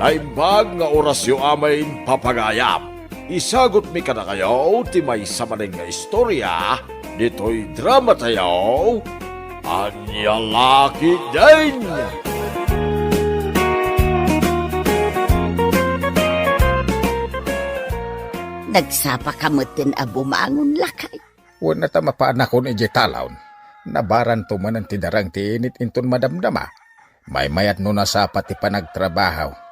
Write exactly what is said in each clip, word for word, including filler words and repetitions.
Naimbag nga orasyo amin, papagayam. Isagutmi kadakayo ti maysa manen nga istorya ditoy dramatayo, Ania La Ketdin. Nagsapa ka metten a bumangon, lakay. Wen, ta mapaanakon idiay talon. Nabaranto manen ti darang ti init inton madamdama. Maymayat no nasapa ti panagtrabaho.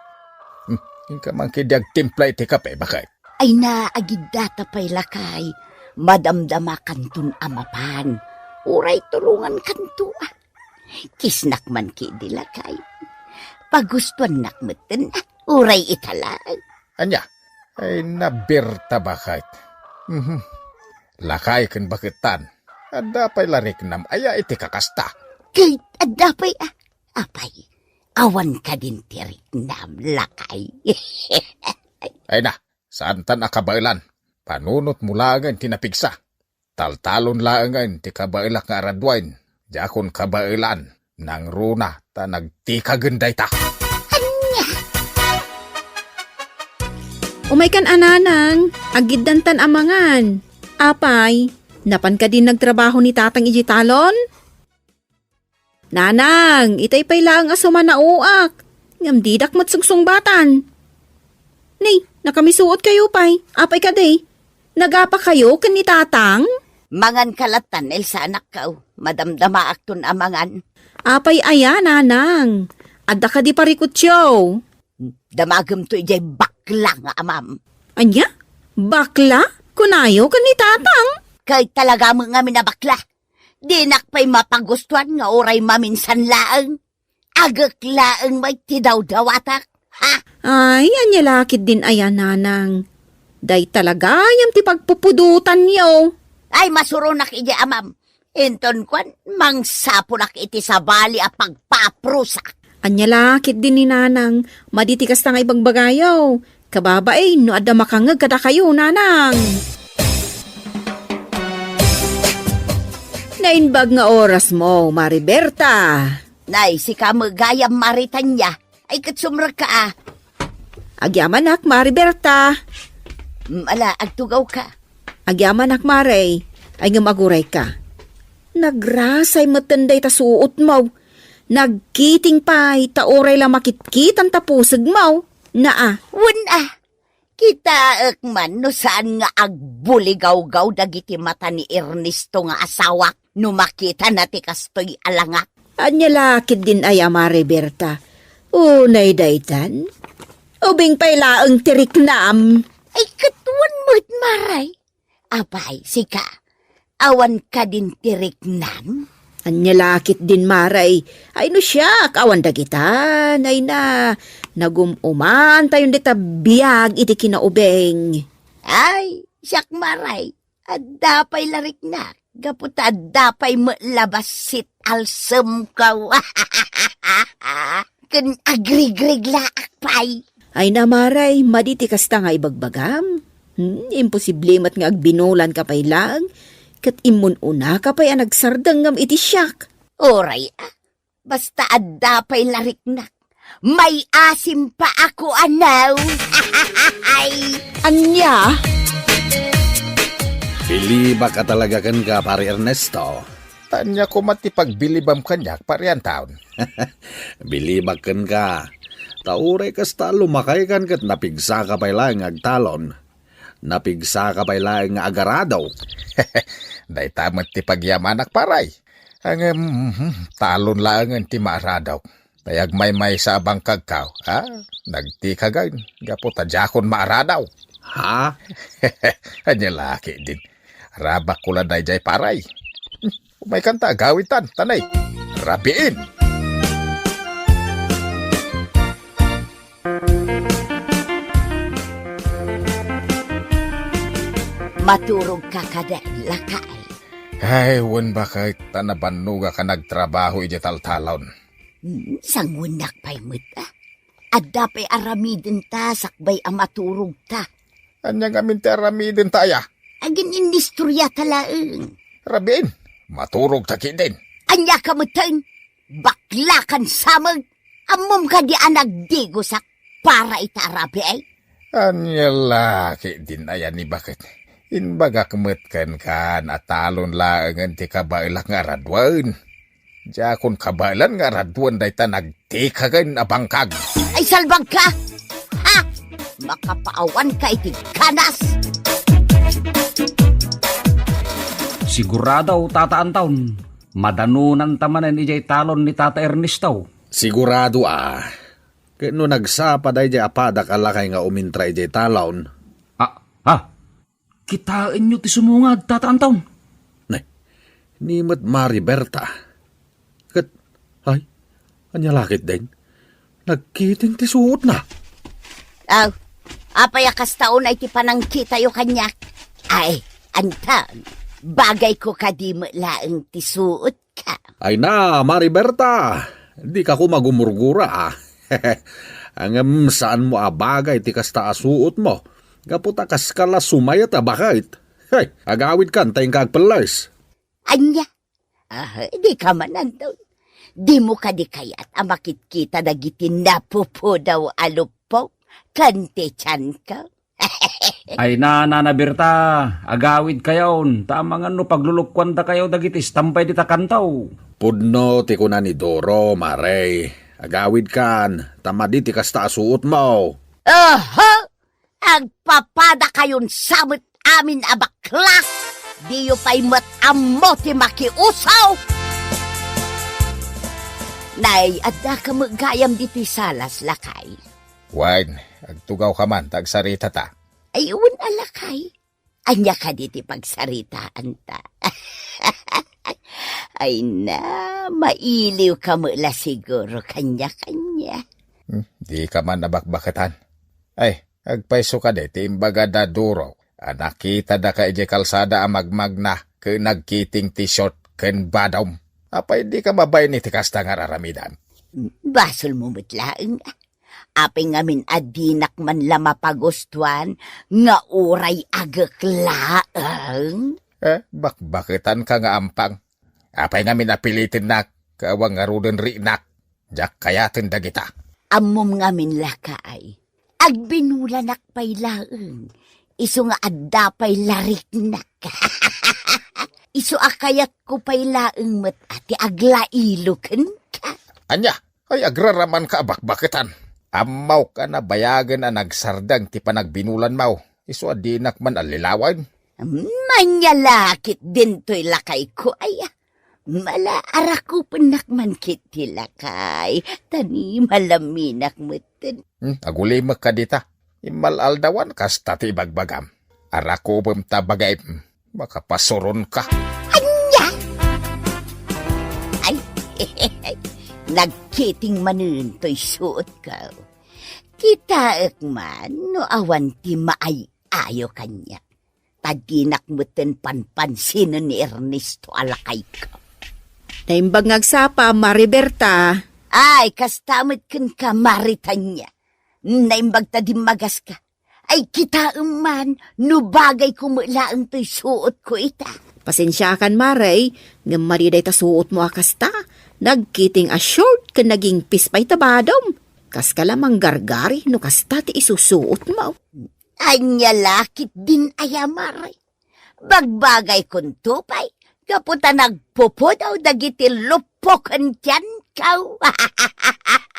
Hmm, inka man ketdi agtimpla iti kape, baket. Ay na, agiddata pay, lakay. Madamdamakanton a mapan. Uray tulongankanto, a. Kisnak man ketdi, lakay. Pagustuannak metten, a. Uray ita laeng. Ania? Ay na, Berta, baket. Mhm. Lakay ken baketan. Adda pay la riknam aya iti kakasta? Ket adda pay, a. Apay, awan kadin ti riknam, lakay? Ay na, saantan a kabaelan. Panunotmo laengen ti napigsa. Taltalon laengen ti kabaelak nga araduen. Diakon kabaelan. Nangruna ta nagtikagen dayta. Ania? Umaykan a, nanang, agiddantan a mangan. Apay, napan kadin nagtrabaho ni tatang idiay talon? Nanang, itay pay laeng a sumangaoak. Ngem didak met sungsungbatan. Ni, nakamisuotkayo pay. Apay kadi? Nagapakayo ken ni tatang? Manganka lattan, Elsa, anakko. Madamdamaakton a mangan. Apay aya, nanang? Adda kadi parikutyo? Damagemto idiay bakla nga amam. Ania? Bakla? Kunayo ken ni tatang? Kay talaga met ngamin a bakla. Dinak pay mapagustuan nga uray maminsan laeng. Agek laeng met ti dawdawatak, ha? Ay, ania la ketdin aya, nanang? Dayta la gayam ti pagpupudotanyo. Ay, masuronak idiay amam. Inton kuan, mangsapulak iti sabali a pagpaprusak. Ania la ketdin ni nanang, madi ti kasta nga ibagbagayo. Kababain no adda makangngeg kadakayo, nanang. Naimbag nga orasmo, Mari Berta. Nay, sika met gayam, Mari Tania. Ay, ket sumrekka, a. Agyamanak, Mari Berta. Mm, ala, agtugawka. Agyamanak, Mari. Ay, ngem agurayka. Nagrasay metten dayta suotmo. Nagkiting pay, ta uray la makitkitan ta pusegmo. Naa. Wen, a. Kitaek man no saan nga agbuligawgaw dagiti mata ni Ernesto nga asawak no makitana ti kastoy a langak. Ania la ketdin aya, Mari Berta? Unay daytan? Ubing pay laeng ti riknam. Ay, ket wen met, Mari. Apay, sika, awan kadin ti riknam? Ania la ketdin, Mari? Ay no siak, awan dagita. Ay na, nagum-umantayon dita biag iti kinaubing. Ay, siak, Mari, adda pay la riknak. Gapu ta adda pay met la bassit alsemko. Ken agrigreglaak pay. Ay na, Mari, madi ti kasta nga ibagbagam. Hmm, imposible met nga agbinulanka pay laeng, ket immun-unaka pay a nagsardengngem iti siak. Uray, a, basta adda pay la riknak. May asim pa ako, anaw. Ay. Ania? Bilibak a talaga kenka, Pari Ernesto. Ta ania koma ti pagbilibam kaniak, Pari Anton? Bilibak kenka. Ta uray kasta, lumakaykan ket napigsaka pay laeng nga agtalon. Napigsaka pay laeng nga agarado. Dayta met ti pagyamanak, Pari. Ngem, mhm, talon laengen ti maaradok. Tay agmaymaysa a bangkagko, a, nagtikagen gapu ta diakon maaradok. Ha? Ania la ketdin? Rabakko la daydiay, Pari. Umaykanta, agawidtan, ta nay, rabiin. Maturogka kadi, lakay? Ay, wen, baket, ta nabannogak a nagtrabaho idiay taltalon. Hmm, sanguennak pay met, a. Adda pay aramidenta sakbay a maturogta. Ania ngamin ti aramidenta aya? Agin-inistoriata laeng. Rabiin, maturogta ketdin. Ania ka metten? Baklakan sameg! Ammom kadi a nagdigosak? para ita a rabii? Ania la ketdin aya ni baket? Imbagak met kenka a talon laengen ti kabaelak nga araduen. Diakon kabaelan nga araduen dayta nagtikagen a bangkag. Ay, salbagka! Ha? Makapaawanka iti kanas! Sigurado, Tata Anton, madanonanta manen idiay talon ni Tata Ernesto. Sigurado a. Ket no nagsapa daydiay a padak a lakay nga umintra idiay talon. Ah, ah. Kitaenyo ti sumungad, Tata Anton. Nay, ni met Mari Berta. Ket, ay, ania la ketdin? Nagkiting ti suotna. Aw, apay a kasta unay ti panangkitayo kaniak? Ay, Anton, bagayko kadi met laeng ti suot ka. Ay na, Mari Berta, dika koma gumurgura, a. Ngem saanmo a bagay ti kasta a suotmo, gapu ta kaska la sumayat a baket. Hey, agawidkan ta inka agpelles. Ania? Ah, dika man, Anton. Dimo kadi kayat a makitkita dagiti napupudaw a luppok ken ti tianko? Ay na, Nana Berta, agawidkayon, ta amangan no paglulukkuandakayo dagiti istambay dita kanto. Pudno ti kuna ni Doro, Mare. Agawidkan, ta madi ti kasta a suotmo. Aha! Agpapadakayon sa met amin a bakla! Diyo pay met ammo ti makiusaw! Nay, addaka met gayam ditoy salas, lakay? Wen, agtugawka man ta agsaritata. Ay, wen a, lakay. Ania kadi ti pagsaritaanta? Ay na, mailiwka met la siguro kaniakania. Hmm, dika man nabakbaketan. Ay, agpayso kadi ti imbaga da Duro a nakitada ka idiay kalsada a magmagna ken nagkiting ti short ken badom. Apay dika mabain iti kasta nga ar-aramidan? Basolmo met laeng. Apay ngamin a dinak man la mapagustuan nga uray agek laeng? Eh, bakbaketanka nga ampang. Apay ngamin a pilitennak, ket awan ngaruden riinak. Diak kayaten dagita. Ammom ngamin, lakay. Agbinulanak pay laeng. Isu nga adda pay la riknak. Isu a kayatko pay laeng met a ti aglailo kenka. Ania? Ay, agraramanka a bakbaketan. Ammok a nabayagen a nagsardeng ti panagbinulanmo. Isu a dinak man allilawen. Ania la ketdin toy lakayko, aya? Mala, arakupennak man ketdi, lakay, ta ni malaminak metten. Hmm, agulimek kadi ta. Immal-aldawan kasta ti ibagbagam. Arakupem ta bagayem. Makapasuronka. Ania? Ay, nagkiting manen toy suotko. Kitaek man no awan ti maay-ayo kaniak. Ta dinak metten panpansinen ni Ernesto a lakayko. Naimbag nga agsapa, Mari Berta. Ay, kasta met kenka, Mari Tania. Naimbag ta dimmagaska. Ay, kitaem man, no bagayko met laeng toy suotko ita. Pasensiakan, Mare, ngem madi dayta suotmo a kasta. Nagkiting a short ken nagingpis pay ta badom. Kaska la manggargari no kasta ti isusuotmo. Ania la ketdin aya, Mare? Bagbagaykonto pay, gapu ta nagpupudaw dagiti luppoken ti tianko.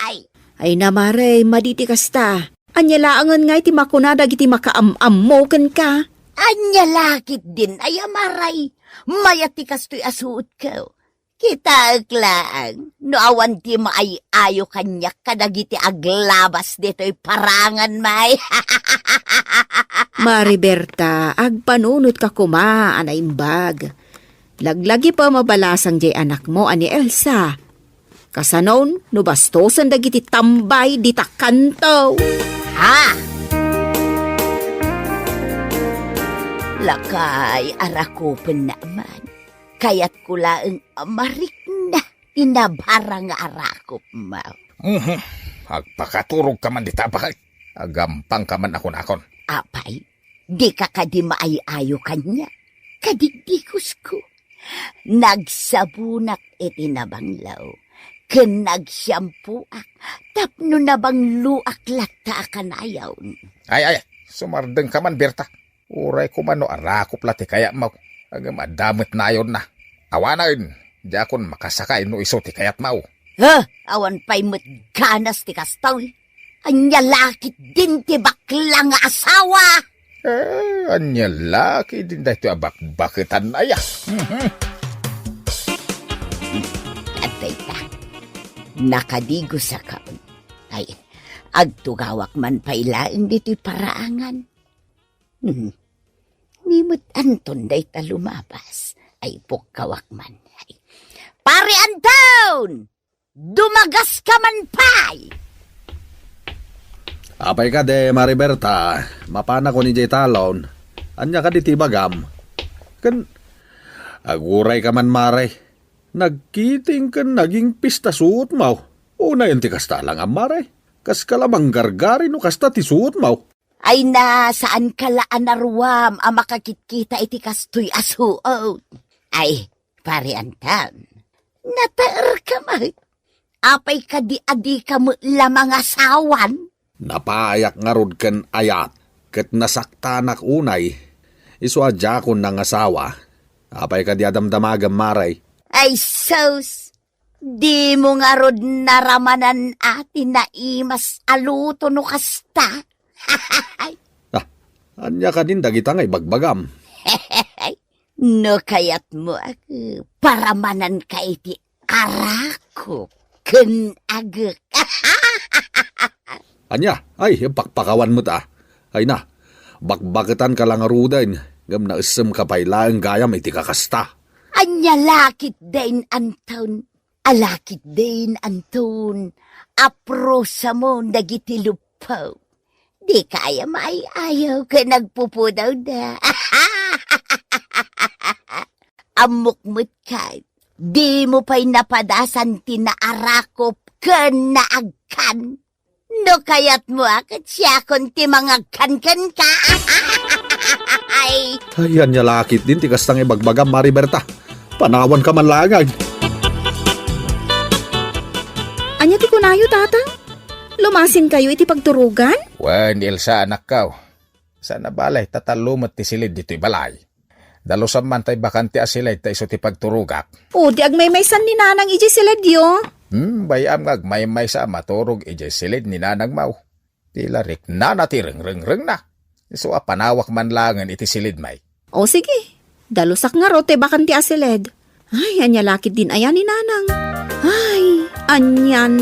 Ay. Ay na, Mare, madi ti kasta. Ania laengen ngay ti makuna dagiti makaam-ammo kenka? Ania la ketdin aya, Mare? Mayat ti kastoy a suotko. Kitaek laeng no awan ti maay-ayo kaniak kadagiti aglabas ditoy paranganmi. Mari Berta, agpanunotka koma a naimbag. Laglagipem a balasang diay anakmo a ni Elsa. Kasanon no bastosen dagiti tambay dita kanto? Ha? Lakay, arakupenna man. Kayatko laeng a marikna ti nabara nga arakupmo. Mhm. Agpakaturogka man dita, baket. Agampangka man a kunakon. Apay, dika kadi maay-ayo kaniak? Kadigdikosko. Nagsabonak iti nabanglaw. ken nagsiampoak tapno nabangloak latta a kanayon. Ay, ay, sumardengka man, Berta. Uray koma no arakop la ti kayatmo, ngem adda met nayonna. Awanen, diakon makasakay no isu ti kayatmo. Huh, awan pay met ganas ti kastoy. Ania la ketdin ti bakla nga asawa? Eh, ania la ketdin daytoy a bakbaketan aya? Mhm. Adda ita. Nakadigusakon. Ay, agtugawak man pay laeng ditoy paraangan. Hmm. Ni met anton dayta lumabas. Ay, pukkawak man. Ay. Pare Anton! Dumagaska man pay! Apay kadi, Mare Berta, mapanakon idiay talon. Ania kadi ti ibagam? Ken, aguray ka man, Mare. Nagkiting ken naging pista suotmo. Unayen ti kasta lang, a, Mare. Kaska la manggargari no kasta ti suotmo. Ay na, saanka la a naruam a makakitkita iti kastoy a suot. Ay, Pare Anton, nataerka met. Apay kadi a dika met la mangasawan? Napayak ngarud ken ayat, ket nasaktanak unay. Isu a diakon nangasawa. Apay kadi a damdamagem, Mare? Ay sus! Dimo ngarud naramanan a ti naimas a luto no kasta? Ah, ania kadin dagita nga ibagbagam? No kayatmo, ag-, paramananka iti arakop ken agek. Ania? Ay, pakpakawan met a. Ay na, bakbaketanka la ngaruden, ngem naessemka pay laeng gayam iti kakasta. Ania la ketdin, Anton? Ala ketdin, Anton, aprosamo dagiti luppo. Dika aya maay-ayaw ken agpupudawda. Ammok met ket, dimo pay napadasan ti naarakop ken naagkan. No kayatmo a ket siakon ti mangagkan kenka. Ay. Ay, ania la ketdin ti kasta nga ibagbagam, Mare Berta? Panawanka man laeng. Ania ti kunayo, Tatang? Lumasinkayo iti pagturogan? Wen, Elsa, anakko. Saan a bale, ta tallo met ti siled ditoy balay. Dalusam man tay bakante a siled ta isu ti pagturogak. O, di agmaymaysan ni Nanang idiay siledyo? Hmm, bay-am nga agmaymaysa a maturog idiay siled ni Nanangmo. Ti la riknana ti rengrengrengna. Isu a panawak man laengen iti siledmi. O, sige. Dalusak ngarud tay bakante a siled. Ay, ania la ketdin aya ni Nanang? Ay, anian.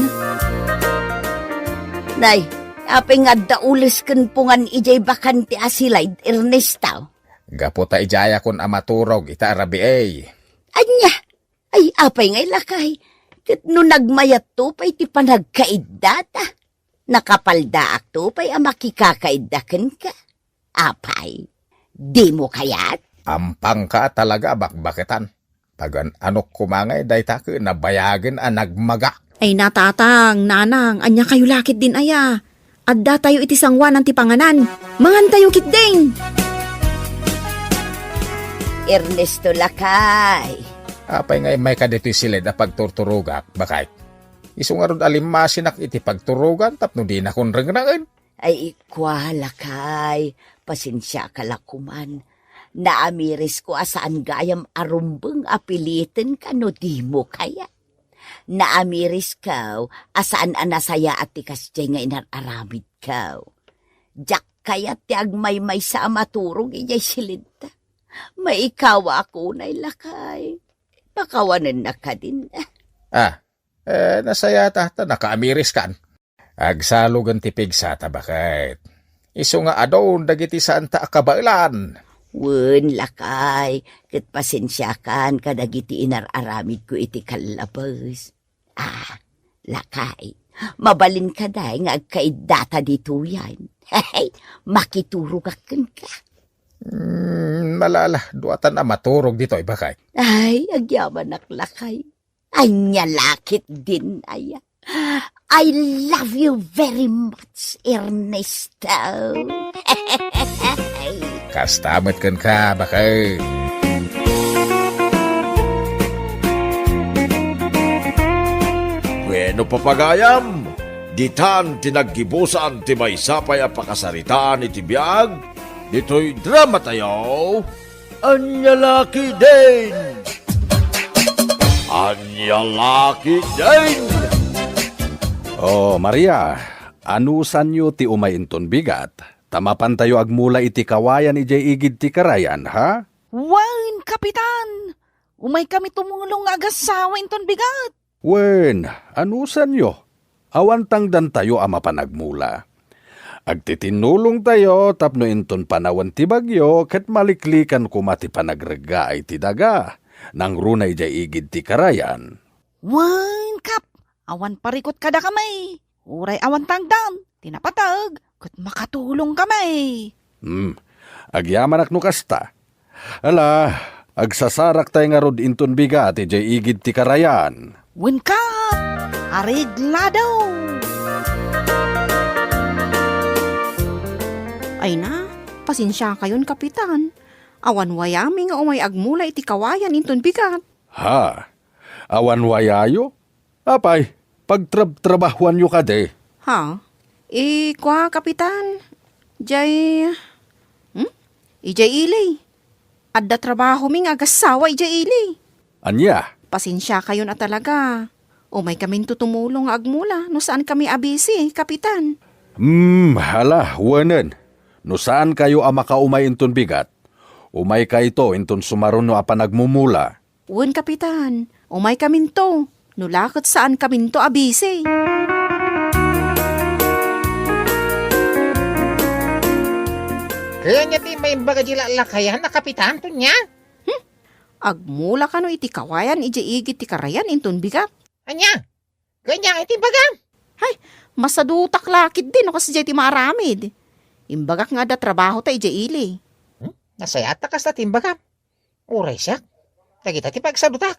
Nay, apay nga adda ules ken pungan idiay bakante a siled, Ernesto? Gapu ta idiayakon a maturog ita a rabii. Ania? Ay, apay ngay, lakay? Ket no nagmayatto pay ti panagkaiddata, nakapaldaakto pay a makikakaidda kenka. Apay, dimo kayat? Ampangka a talaga a bakbaketan. Pagan-anok koma ngay dayta ket nabayagen a nagmaga. Ay, na, Tatang, Nanang, ania kayo la ketdin aya? Addatayo iti sangoanan ti panganan. Mangantayo ketdin! Ernesto, lakay. Apay nga immayka ditoy siled a pagturturogak, baket? Isu ngarud a limmasinak iti pagturogan tapno dinakon rengnengen. Ay, kua, lakay, pasensiaka la koman. Naamirisko a saan gayam a rumbeng a pilitenka no dimo kayat. Naamirisko a saan a nasayaat ti kasdiay nga inar-aramidko. Diak kayat ti agmaymaysa a maturog idiay siledta. Maikawaak unay, lakay. Pakawanennak kadin. Ah, eh, nasayata, ta nakaamiriskan. Agsalogen ti pigsata, baket. Isu nga adun dagiti saanta a kabaelan. Wen, lakay, ket pasensiakan kadagiti inar-aramidko iti kallabes. Ah, lakay, mabalin kadi nga agkaiddata ditoyen. Makiturogak kenka. Hmm, malala, duatan a maturog ditoy, baket. Ay, agyamanak, lakay. Ania la ketdin aya? I love you very much, Ernesto. Kasta met kenka, baket. No papagayam, ditan ti naggibusan ti maysa pay a pakasaritaan iti biag ditoy dramatayo. Ania la ketdin? Ania la ketdin? Oh, Maria, anusanyo ti umay inton bigat? Ta mapantayo agmula iti kawayan idiay igid ti karayan, ha? Wen, Kapitan! Umaykami tumulong nga agassawa inton bigat. Wen, anusanyo? Awan tangdantayo a mapan agmula. Agtitinnulongtayo tapno inton panawen ti bagyo ket maliklikan koma ti panagreggaay ti daga nangruna idiay igid ti karayan. Wen, Kap, awan parikut kadakami. Uray awan tangdan ti napateg ket makatulongkami. Hmm, agyamanak no kasta. Ala, agsasaraktay ngarud inton bigat idiay igid ti karayan. Wen, Kap, areglado. Ay na, pasensiakayon, Kapitan. Awan wayami nga umay agmula iti kawayan inton bigat. Ha? Awan wayayo? Apay, pagtrabtrabahuanyo kadi? Ha? Eh, kua, Kapitan? Jay, hmm? Ijay ili. Adda trabahomi nga agassawa ijay ili. Ania? Pasensiakayon a talaga. Umaykaminto tumulong nga agmula no saankami a busy, Kapitan. Hmm, hala, wenen. No saankayo a makaumay inton bigat, umaykayto inton sumaruno a panagmumula. Wen, Kapitan, umaykaminto. No la ket saankaminto a busy. Ket ania ti maimbag a di lakayan a Kapitan, Tonia? Hmm? Agmula kano iti kawayan idiay igid ti karayan inton bigat? Ania? Ket ania iti imbagam? Hay, masadutak la ketdi no kasdiay ti maaramid. Imbagak nga adda trabahota idiay ili. Hmm? Nasayaat ta kasta ti imbagam. Uray siak, dagita ti pagsadutak.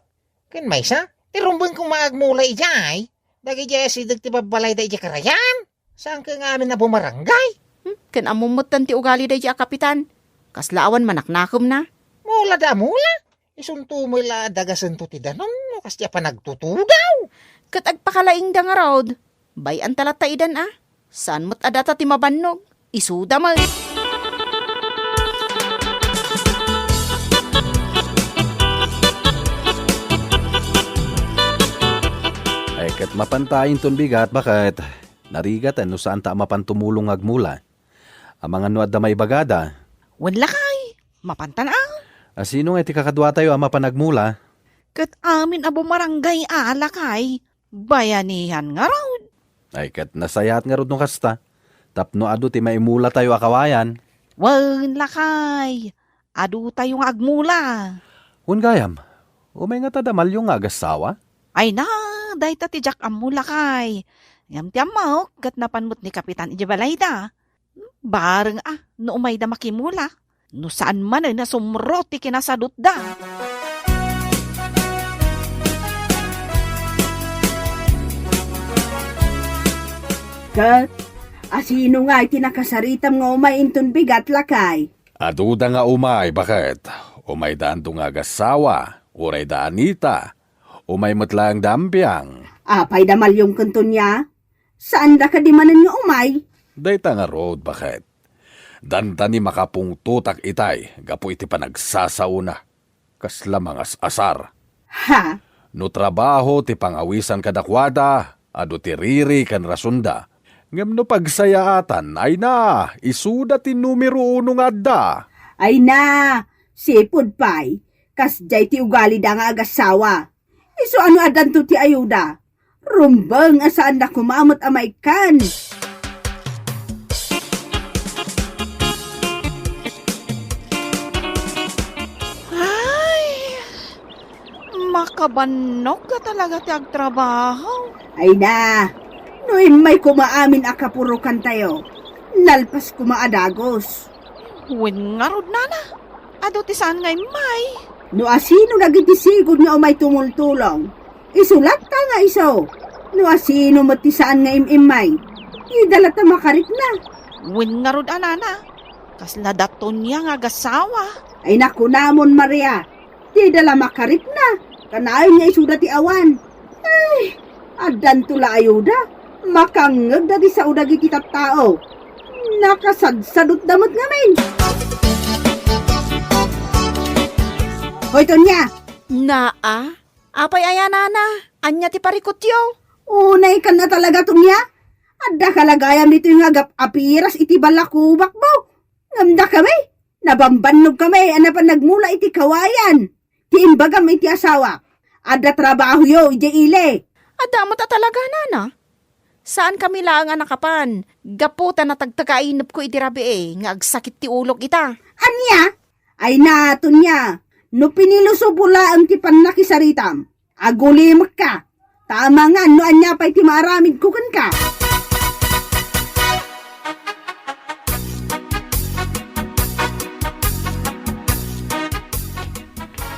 Ken maysa, ti rumbeng koma agmula idiay, dagidiay asideg ti babbalayda idiay karayan. Saan ket nga amin a bumaranggay? Hmm, ken ammom metten ti ugalida idiay a Kapitan. Kasla awan manaknakemna. Mula da mula. Isunto met la a dagasento ti danum no kasdiay a panagtutudaw. Ket agpakalaingda ngarud. Bay-anta latta idan a. Saan met a data ti mabannog. Isuda met. Ay, ket mapanta inton bigat, baket? Narigat, eh, no saanta a mapan tumulong nga agmula. Amangan no adda maibagada. Wen, lakay, mapantan a. A, sino nga iti kakaduatayo a mapan agmula? Ket amin a bumaranggay a, lakay. Bayanihan ngarud. Ay, ket nasayaat ngarud no kasta. Tapno adu ti maimulatayo a kawayan. Wen, lakay. Adutayo nga agmula. Wen gayam, umay ngata da Malyo nga agassawa? Ay na, dayta ti diak ammo, lakay. Ngem ti ammok, ket napan met ni Kapitan idiay balayda. Bareng a, no umayda makimula. No saan manen a sumro ti kinasadutda. Ket, asino nga iti nakasaritam nga umay inton bigat, lakay? Aduda nga umay, baket? Umayda ando nga agassawa, uray da Anita. Umay met laeng da Ampiang. Apay da Malyong ken Tonia? Saanda kadi manen nga umay? Dayta ngarud, baket? Dandani makapungtotak itay gapu iti panagsasaona. Kasla mangas-asar. Ha? No trabaho ti pangawisan kadakuada, adu ti riri ken rasonda. Ngem no pagsayaatan, ay na, isuda ti numero uno nga adda. Ay na, sipud pay, kasdiay ti ugalida nga agassawa. Isu a no addanto ti ayuda, rumbeng a saanda koma met a maikkan. Ay, makabannog a talaga ti agtrabaho. Ay na, no immay koma amin a kapurokantayo, nalpas koma a dagus. Wen ngarud, nana, adu ti saan nga immay. No asino dagiti sigud nga umay tumultulong, isu latta nga isu. No asino met ti saan nga im-immay, ida latta makarikna. Wen ngarud a, nana, kasla da Tonia nga agassawa. Ay, nakunamon, Maria, dida la makarikna. Kanayon nga isuda ti awan. Ay, Addanto la ayuda, makangngegda ti sao dagiti tattao. Nakasadsadutda met ngamin. Hoy, Tonia! Naa? Apay aya, nana? Ania ti parikutyo? Unaykan a talaga, Tonia. Adda kalagayam ditoy nga agap-apiras iti balakubakmo. Ngem dakami, nabambannog kami a napan nagmula iti kawayan. Ti imbagam iti asawak, adda trabahoyo idiay ili. Adda met a talaga, nana. Saan kami laeng a nakapan, gapu ta natagtag a inepko iti rabii nga agsakit ti ulok ita. Ania? Ay na, Tonia, no pinilusopo laeng ti pannakisaritam, agulimekka. Ta amangan no ania pay ti maaramidko kenka.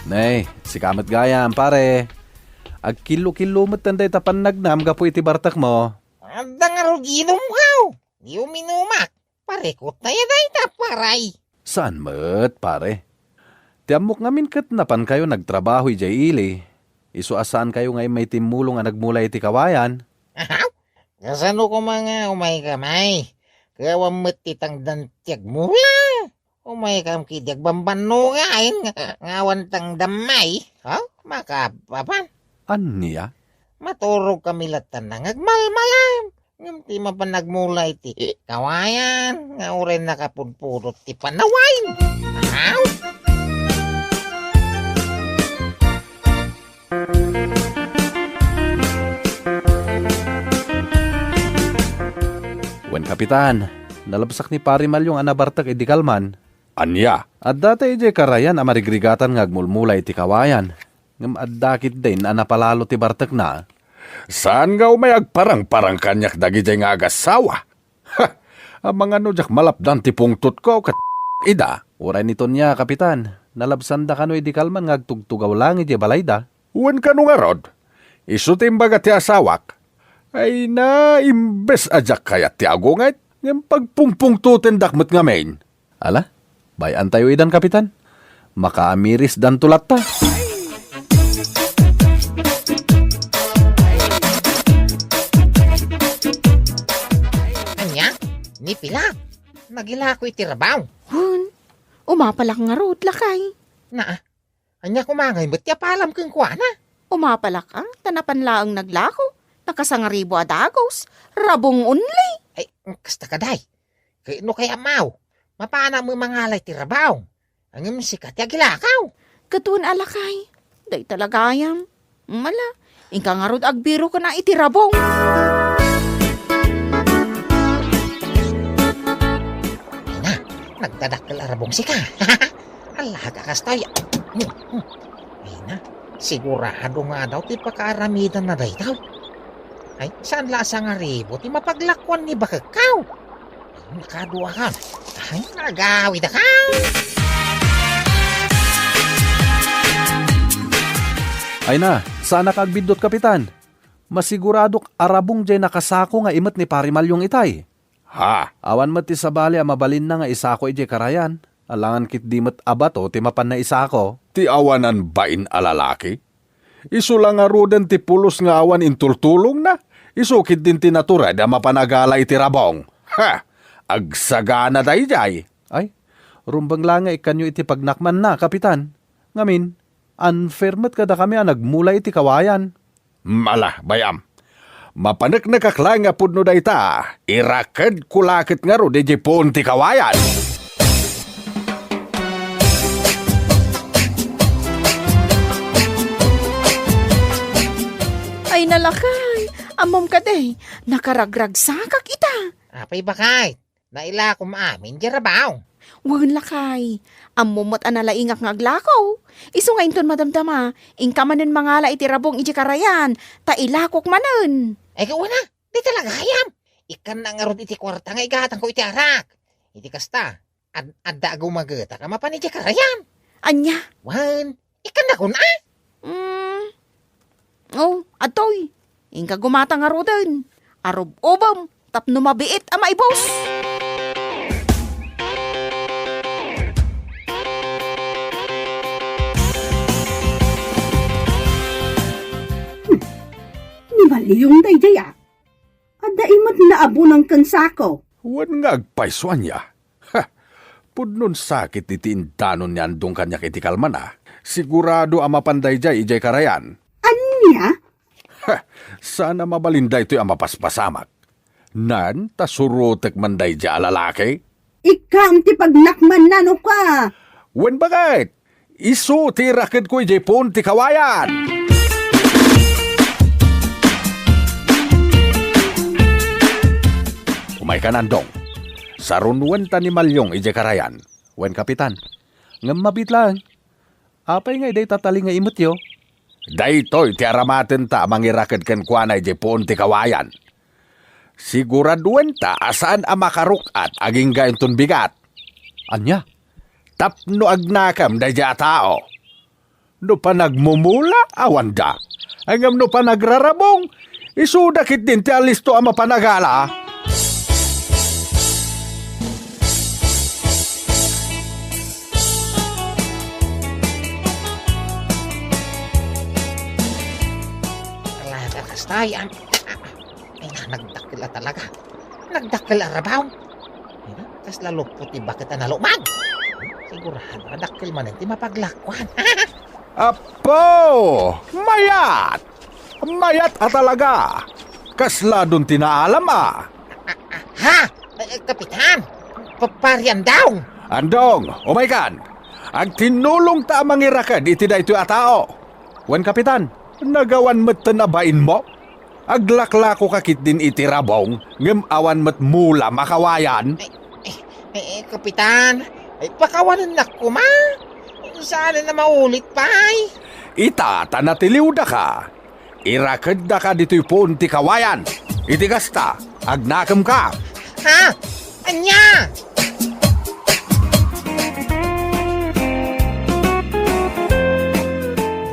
Nay, sika met gayam, pare. Agkillo-killo met dayta pannagnam gapu iti bartekmo. Adda ngarud inumkaw. Di uminumak. Parikut tayo dayta, paray. Saan met, pare? Ti ammok ngamin ket napankayo nagtrabaho idiay ili. Isu a saankayo nga immay timmulong a nagmula iti kawayan. Ahaw? Kasano koma nga umayka, may? Ket awan met ti tangdan ti agmula. Umaykam ketdi agbambannogan nga, nga awan tangdam, may? Ha? Makapapan? Ania? Maturog kami latta nga agmalmalam. Ngem ti mapan nagmula iti kawayan nga uray nakapudpudot ti panawayen. Aw! Wen, Kapitan, nalabsak ni Pari Malyong a nabartek idi kalman. Ania? Adda tay idiay karayan a marigrigatan nga agmulmula iti kawayan. Ngem adda ketdin a napalalo ti bartekna. Saan nga umay agparangparang kaniak dagidiay nga agassawa? Ha! Amangan no diak malapdan ti pungtotko ket ida. Uray ni Tonia, Kapitan, nalabsanda kano idi kalman nga agtugtugaw laeng idiay balayda. Wen kano ngarud, isu ti imbaga ti asawak. Ay na, imbes a diak kayat ti agunget, ngem pagpungpungtotendak met ngamin. Ala, bay-antayo idan, Kapitan. Makaamirisdanto latta. Ania? Ni pila? Nagilako iti rabaw. Hun, umapalak ngarud, lakay. Naa, ania koma ngay met ti apalam kenkuana? Umapalak, a, ta napan laeng naglako. Nakasangaribo a dagus. Rabong only. Ay, kasta ka, day. Kay no kayat maw, mapanam a mangala iti rabaw. Ngem sika ti agilakaw. Ket wen a, lakay, dayta la gayam. Mala, inka ngarud agbiro ken a iti rabong. Ay na, nagdadakkel a rabong sika. Alaga kastoy. Ay na, sigurado nga daw ti pakaaramidanna daytoy. Ay, saan la a sangaribo ti mapaglakuan ni bakekkaw? Nakaduakan. Ay, nagawidaka. Ay na, saanka agbiddut, Kapitan. Masiguradok a rabong diay nakasako nga imet ni Pari Malyong itay. Ha? Awan met ti sabali a mabalinna nga isako idiay karayan. Alangan ketdi met a bato ti mapanna isako. Ti awanan bain a lalaki? Isu la ngaruden ti pulos nga awan intultulongna, isu ketdin ti natured a mapan agala iti rabong. Ha! Agsagana daydiay. Ay, rumbeng la nga ikkanyo iti pagnakmanna, Kapitan. Ngamin, unfair met kadakami a nagmula iti kawayan. Mala, bay-am. Mapaneknekak laeng a pudno dayta, irakedko la ket ngarud idiay puon ti kawayan. Ay, nalakay! Ammom kadi, nakaragragsakak ita. Apay, bakay? Nailakom amin diay rabaw. Wen, lakay. Ammom met a nalaingak nga aglako. Isu nga inton madamdama, inka manen mangala iti rabong idiay karayan, ta ilakok manen. Ay, kawana, di talaga ayam. Ikkannak ngarud iti kuarta nga igatangko iti arak. Iti kasta, ad-, adda agumagetak a mapan idiay karayan. Ania? Wen, ikkannak, a? Mm. Oh, adtoy. Inka gumata ngaruden. Arub-ubem tapno mabiit a maibus. Ni Maliong daydiay a. Adda imet naabunang ken sako. Wen nga agpayso ania? Ha! Pudnon sakit iti indanon ni Andong kaniak iti kalmana. Sigurado a mapan daydiay idiay karayan. Ania? Ha! Saan a mabalin daytoy a mapaspasamak. Nan, ta surotek man daydiay a lalaki. Ikkam ti pagnakman nano ka. Wen baket, isu ti irakedko idiay puon ti kawayan. Umaykan, Andong. Sarunuen ta ni Maliong idiay karayan. Wen, Kapitan. Ngem mabiit laeng. Apay nga idiay tatali nga imetyo? Daytoy ti aramatenta a mangiraked kenkuana idiay puon ti kawayan. Siguraduenta a saan a makaruk-at agingga inton bigat. Ania? Tapno agnakem daydiay a tao. No panagmumula, awanda. Ngem no panagrarabong, isuda ketdin ti alisto a mapanagala. Talaga, kastay, ah, ah, ah. Ay, na, nagdakkel a talaga. Nagdakkel a rabaw. Ay, na, kasla lupot ti baket a nalumag. Sigurado a dakkel manen ti mapaglakuan. Apo! Mayat! Mayat a talaga! Kasla don ti naalam a. Ha? Eh, Kapitan? Pa-, Pari Andong? Andong, umaykan! Agtinnulongta a mangiraked iti daytoy a tao. Wen, Kapitan, nagawan metten a bainmo? Aglaklakoka ketdin iti rabong, ngem awan met mula makawayan? Eh, eh, eh, Kapitan, eh, pakawanennak koma. Saan a maulit pay? Ita ta natiliwdaka. Irakeddaka ditoy puon ti kawayan. Iti kasta, agnakemka. Ha? Ania?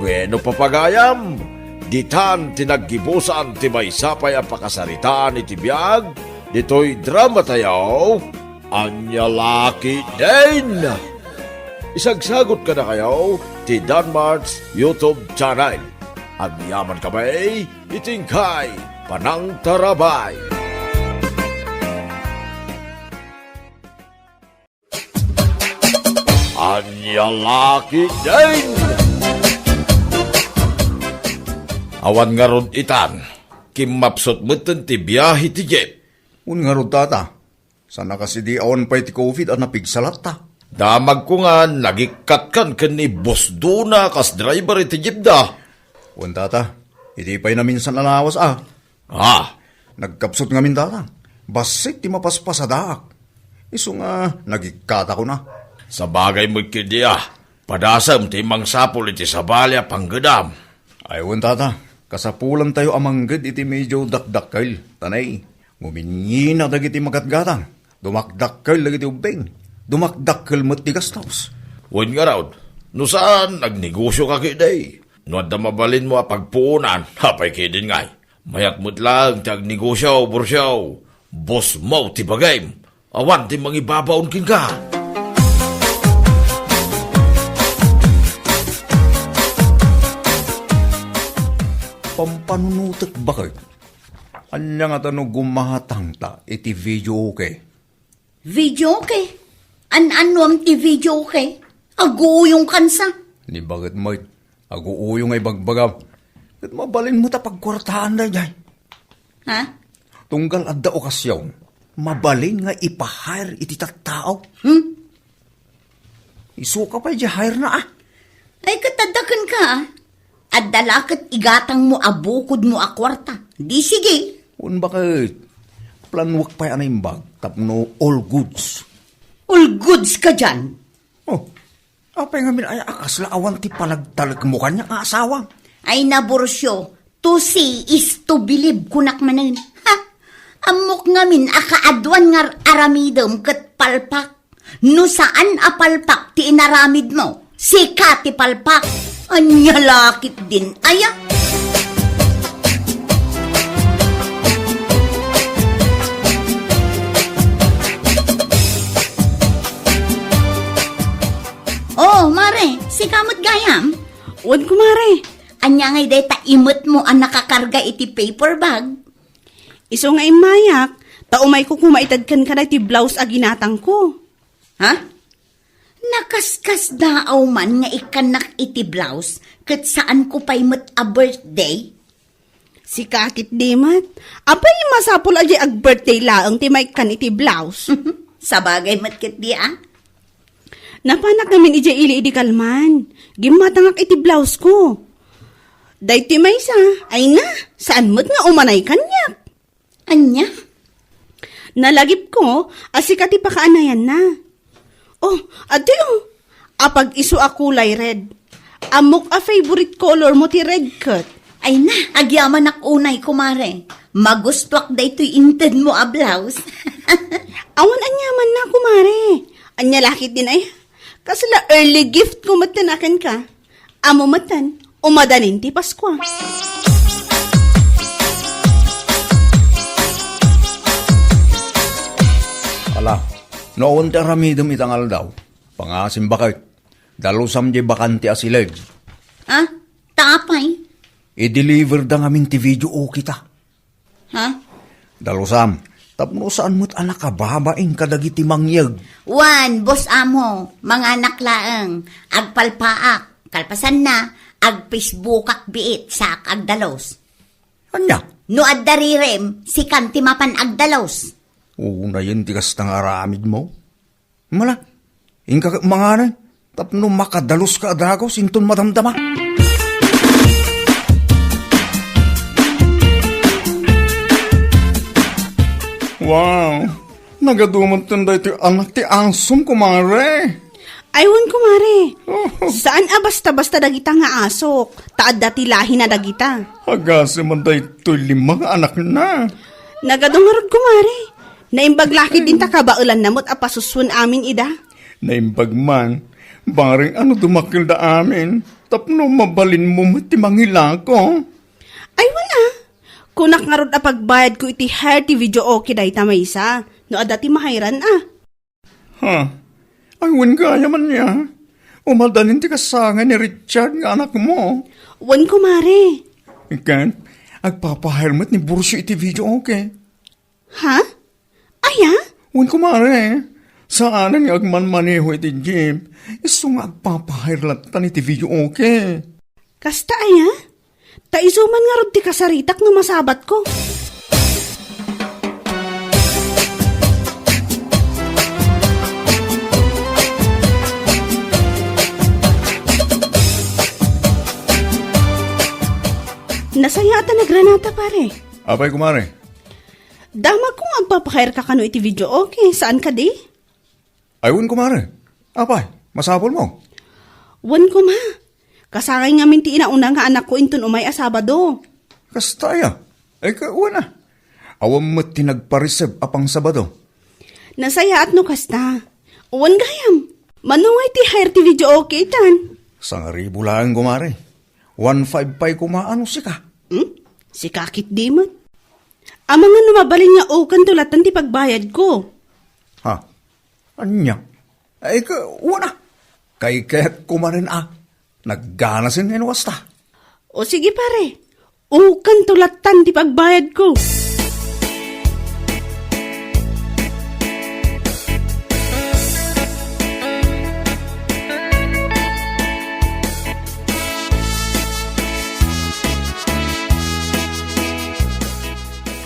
Bueno, papagayam, ditan ti naggibusan ti maysa pay a pakasaritaan iti biag ditoy dramatayo, Ania La Ketdin. Isagsagot kadakayo ti Danmart's YouTube channel. Agyaman kami iti inkay panangtarabay. Ania La Ketdin! Awan ngarud itan, kimmapsut metten ti biahe ti jeep. Wen ngarud, tata, saan a kasdi awan pay ti covid a napigsa latta. Damagko nga nagikkatkan ken ni Boss Dona kas driver iti jeepda. Wen, tata, idi pay naminsan a lawas a. Ah. Nagkapsut ngamin, tata. Bassit ti mapaspasadaak. Isu nga nagikkatakon a. Sabagay met ketdi a. Padasem ti mangsapul iti sabali a panggedam. Ay wen, tata. Kasapulantayo a mangged iti medio dakdakkel. Tanay, nguminyina dagiti magatgatang. Dumakdakkel dagiti ubbing. Dumakdakkel met ti gastos. Wen ngarud, no saan, agnegosioka ketdi. No adda mabalinmo a pagpuonan, apay ketdin ngay? Mayat met laeng ti agnegosio, Borsio. Boss mo ti bagim. Awan ti mangibabaon kenka. Pampanunotek, baket. Ania ngata no gumatangta iti videoke? Videoke? An-annuam ti videoke? Aguuyongkansa. Ni baket met, aguuyong nga ibagbagam. Ket mabalinmo ta pagkuartaan daydiay. Ha? Tunggal adda okasion, mabalin nga ipa-hire iti tattao. Hmm? Isuka pay di hire na, ah. Ay, ket adda kenka, ah. Adda la ket igatangmo a bukodmo a kuarta. Di sige. Wen baket, planuek pay a naimbag tapno all goods. All goods kadian? Oh, apay ngamin aya a kasla awan ti panagtalekmo kaniak nga asawa? Ay, Borsio, to see is to believe, kunak manen. Ha? Ammok ngamin a kaaduan nga ar-aramidem ket palpak. No saan a palpak ti inaramidmo, sika ti palpak. Ania la ketdin aya? Oh, mare, sika met gayam? Wen, kumare. Ania ngay dayta imetmo a nakakarga iti paper bag? Isu nga immayak, ta umayko koma ited kenka daytoy blouse a ginatangko. Ha? Nakaskasdaaw man nga ikkannak iti blouse ket saanko pay met a birthday? Sika ketdi met. Apay, masapul a diay ag-birthday laeng ti maikkan iti blouse. Sabagay met ketdi a. Napanak ngamin idiay ili idi kalman. Gimmatangak iti blouse ko. Daytoy maysa, ay na, saan met nga umanay kaniak? Ania? Nalagipko a sika ti pakaanayanna. Oh, adtoy, oh. Apag-isu a kulay red. Ammok a favorite color mo ti red ket. Ay na, agyamanak unay, kumare. Magustuak daytoy intedmo a blouse. Awan aniamanna, kumare. Ania la ketdin ay? Kasla early gift ko metten a kenka. Ammo metten, umadanin ti Paskua. Ala, no awan ti aramidem ita nga aldaw, pangasimbakek. Dalusam diay bakante a siled. Ah, ta apay? I-deliver da ngamin ti video okay ta. Ha? Dalusam, tapno saan met a nakababain kadagiti mangyeg. Wen, Boss Amo, manganak laeng, agpalpaak, kalpasanna, ag-Facebookak biit, saak agdalus. Ania? No adda rirem, sikan ti mapan agdalus. Unayen ti kasta nga aramidmo. Mala, inka ket manganen, tapno makadaluska a dagus inton madamdama. Wow! Nagadu metten daytoy anak ti asom, kumare. Ay, wen, kumare. Oh. Saan a basta-basta dagita nga asok, ta adda ti lahina dagita. Agasem man daytoy lima nga anakna. Nagadu ngarud, kumare. Naimbag la ketdin ta kabaelanna met a pasusuen amin ida. Naimbag man, bareng a no dumakkelda amin, tapno mabalinmo met ti mangilako. Ay, wen a. Kunak ngarud a pagbayadko iti hire ti video okay dayta maysa, no adda ti mahayran a. Ha? Ay, wen gayam ania. Umadanin ti kasangay ni Richard nga anakmo. Wen, kumare. Ket, agpapahire met ni Burcio iti video okay. Ha? Aya? Wen, kumare. Saanen nga agmanmaneho iti jeep. Isu nga agpapahire lattan iti video okay. Kasta aya? Ta isu man ngarud ti kasaritak no masabatko. Nasayaat a nagranata, pare. Apay, kumare? Damagko nga agpapahire ka kano iti video okay, saan kadi? Ay, wen, kumare. Apay, masapulmo? Wen, kuma. Kasangay ngamin ti inauna nga anakko inton umay a Sabado. Kasta aya? Ay, ka, wen a. Awan met ti nagpariseb a pang Sabado. Nasayaat no kasta. Wen gayam. Mano ngay ti hire ti video okay itan? Sangaribu laeng, kumare. One five pay kuma a no sika. Hmm? Sika ketdi met. Amangan no mabalin nga ukento lattan ti pagbayadko. Ha? Ania? Ay, ka, wen a. Kaykayatko manen a. Nagganasen nga inuwasta. O sige, pare. Ukento lattan ti pagbayadko.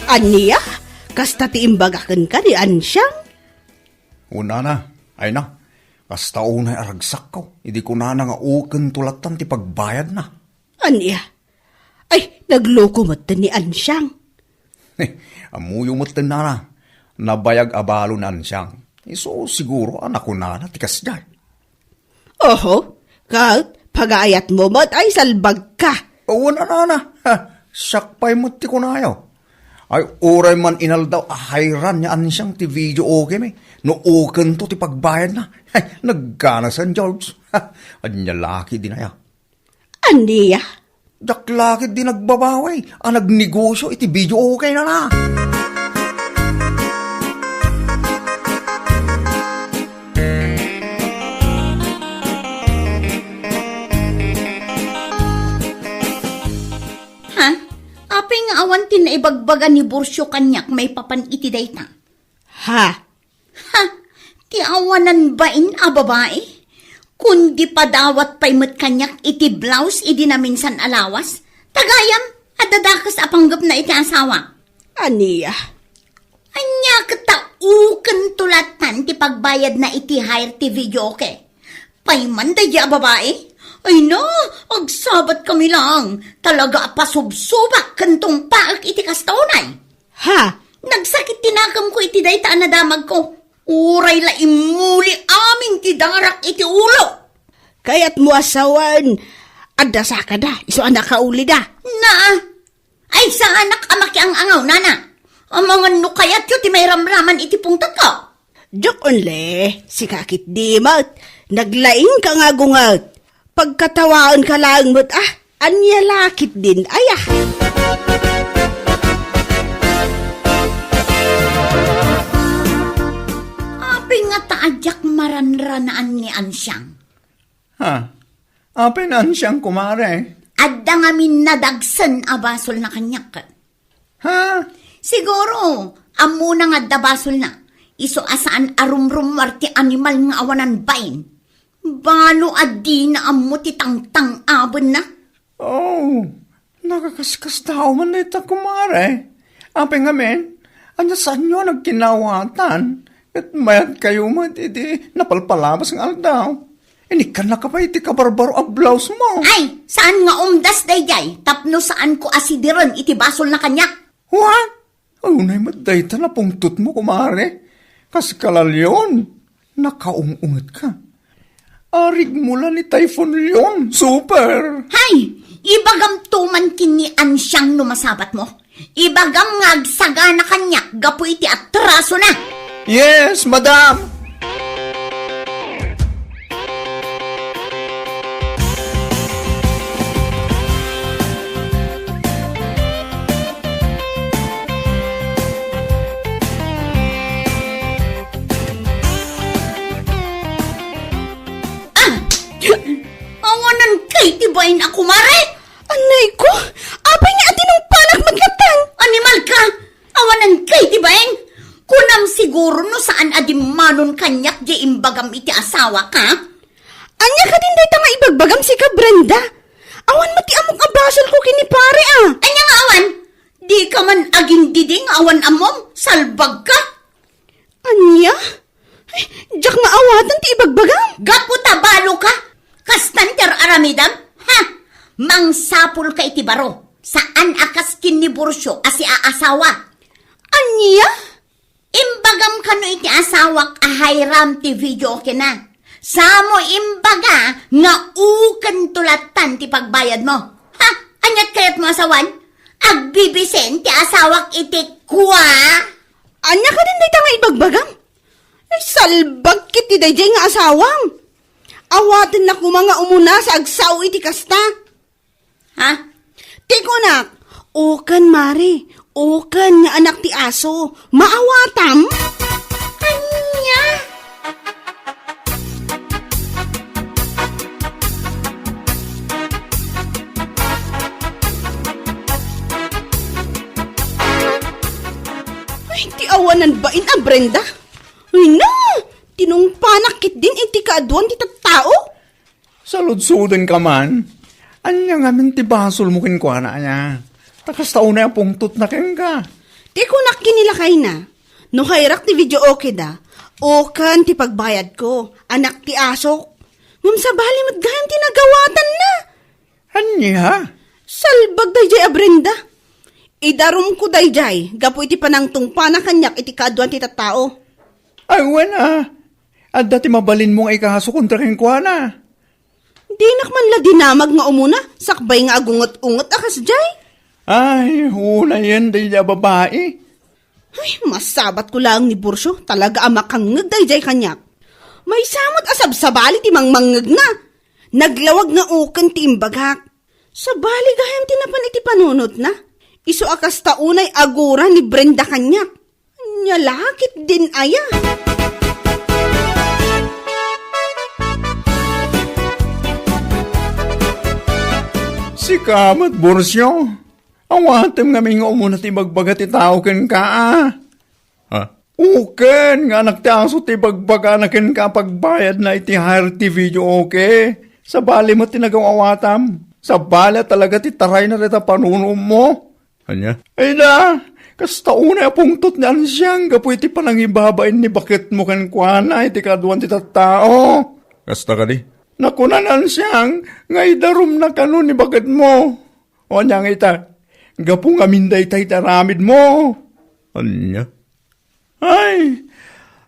Ania? Kasta ti imbaga kenka ni Ansiang? Wen a, ay na, kasta unay a ragsakko, idi kunana nga ukento lattan ti pagbayadna. Ania? Ay, nagloko metten ni Ansiang. Ammoyo metten, nana. Nabayag a balo ni Ansiang. Isu siguro a nakunana ti kasdiay. Oho, ket pagaayatmo met ay salbagka. Wen a, nana. Ha, siak pay met ti kunayo. Ay, uray man inaldaw a hayran ni Ansiang ti video okay mi. No ukento ti pagbayadna. Ay, nagganasen, George. Ha, ania la ketdin aya? Ania? Diak la ketdi nagbabawi a nagnegosyo iti video okay, nana. Apay nga awan ti naibagbaga ni Borcio kaniak maipapan iti dayta? Ha? Ha? Ti awanan bain a babai? Kundi padawat pay met kaniak iti blouse idi naminsan a lawas? Tagayam, adda dakes a panggepna iti asawa. Ania? Ania ket ta uken tulatan ti pagbayadna iti hire ti videoke? Payman daydi a babai? Ay na, agsabat kami lang. Talaga a pasubsubak ken tungpaek iti kasta unay. Ha? Nagsakit ti nakemko iti dayta a nadamagko. Uray la immuli amin ti darak iti ulo. Kayatmo a sawen, adda sakada, isu a nakaulida. Na, ay saanak a makiang-angaw, nana. Amangan no kayatyo ti mairamraman iti pungtotko. Joke only, sika ketdi met, naglaingka nga agunget. Pagkatawaenka laeng met, ah, ania la ketdin, aya. Apay nga ta a diak maranranaan ni Ansiang? Ha? Apay ni Ansiang, kumare? Adda ngamin nadagsen a basolna kaniak. Ha? Siguro, ammona nga adda basolna. Isu a saan a rumrummuar ti animal nga awanan bain. Balo a dina ammo ti tangtang-abenna. Oh, nakakaskasdaaw man dayta, kumare. Apay ngamin, ania saanyo a nagkinawatan? Ket mayatkayo met iti napalpalabas nga aldaw. Inikkannaka pay iti kabarbaro a blouse mo. Ay, saan nga umdas daydiay tapno saanko a sidiren iti basolna kaniak? What? Ay, unay met dayta napungtotmo, kumare. Kas ka la Leon, nakaung-ungetka. Arigmo la ni Typhoon Leon, super! Hay! Ibagamto man ken ni Ansiang no masabatmo. Ibagam nga agsagana kaniak gapu iti atrasona. Yes, madam! Ah! Awanan kay ti bain a kumare? Anay ko, apay nga atinungpanak met latta? Animal ka! Awanan kay ti bain? Kunam siguro no saan a dimmanon kaniak diay imbagam iti asawak, ha? Ania kadin dayta nga ibagbagam, sika, Brenda? Awan met ti ammok a basolko ken ni pare, a. Ania nga awan? Dika man agindidi nga awan ammom? Salbag ka! Ania? Ay, diak maawatan ti ibagbagam. Gapu ta balo ka? Kastan ti ar-aramidam? Ha? Mangsapul ka iti baro. Saan a kas ken ni Borcio a siaasawa. Ania? Imbagam kano iti asawak a hayram ti videoke na. Samo imbaga nga uken tulatan ti pagbayadmo. Ha? Aniat kayatmo a sawen? Agbibisen ti asawak iti kua? Ania kadin dayta nga ibagbagam? Ay, salbag ketdi daydiay nga asawam. Awatenna koma nga umuna sa agsao iti kasta. Ha? Ti kunak, uken, mare, uken nga anak ti aso. Maawatam? Ania? Ay, ti awanan bain a Brenda. Ay na! Tinungpanak ketdin iti kaaduan ti tattao. Saludsodenka man. Ania ngamin ti basolmo kenkuana, aya? Ta kasta unay a pungtotna kenka. Ti kunak ken ni lakayna, no hayrak ti videoke da, uken ti pagbayadko, anak ti asok. Ngem sabali met gayam ti nagawatanna. Ania? Salbag daydiay a Brenda. Idarumko daydiay gapu iti panangtungpana kaniak iti kaaduan ti tattao. Ay, wen a. Adda ti mabalinmo nga ikaso kontra kenkuana. Dinak man la dinamag nga umuna, sakbay nga agunget-unget a kasdiay. Ay, unayen daydiay a babai. Ay, masabatko laeng ni Borcio, talaga a makangngeg daydiay kaniak. Maysa met a sabsabali ti mangmangngegna. Naglawag nga uken ti imbagak. Sabali gayam ti napan iti panunotna. Isu a kasta unay agura ni Brenda kaniak. Ania la ketdin aya? Sika met, Borcio. Awatem ngamin nga umuna ti ibagbaga ti tao kenka, a? Ha? Uken nga anak ti aso ti ibagbagana kenka a pagbayadna iti hire ti video, okay? Sabali met ti nagaw-awatam. Sabali a talaga ti tarayna dayta panunommo. Ania? Ay da, kasta unay a pungtot ni Ansiang gapu iti panangibabain ni baketmo kenkuana iti kaaduan ti tattao. Kasta kadi? Nakuna ni Ansiang nga idarumna kano ni baketmo. O ania nga ita? Gapu ngamin dayta iti aramidmo. Ania? Ay,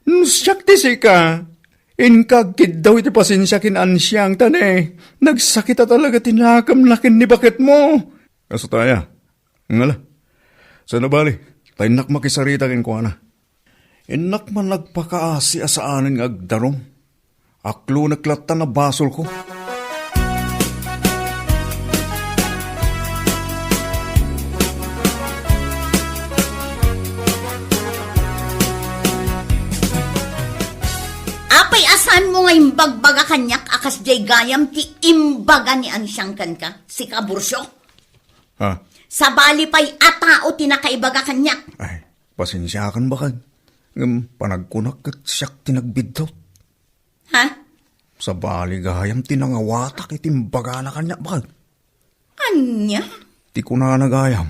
no siak ti sika, inka agkiddaw iti pasensia ken Ansiang ta ne, nagsakit a talaga ti nakemna ken ni baketmo. Kastoy aya? Ngala. Saan a bali, ta innak makisarita kenkuana. Innak man nagpakaasi a saanen nga agdarum. Aklonek latta a basolko. Apay a saanmo nga imbagbaga kaniak a kasdiay gayam ti imbaga ni Ansiang kenka, sika, Bursio? Ha? Sabali pay a tao ti nakaibaga kaniak. Ay, pasensiakan, bakag. Ngem panagkunak ket siak ti nagbiddut. Ha? Sabali gayam ti nangawatak iti imbagana kaniak, bakag. Ania? Ti kunana gayam,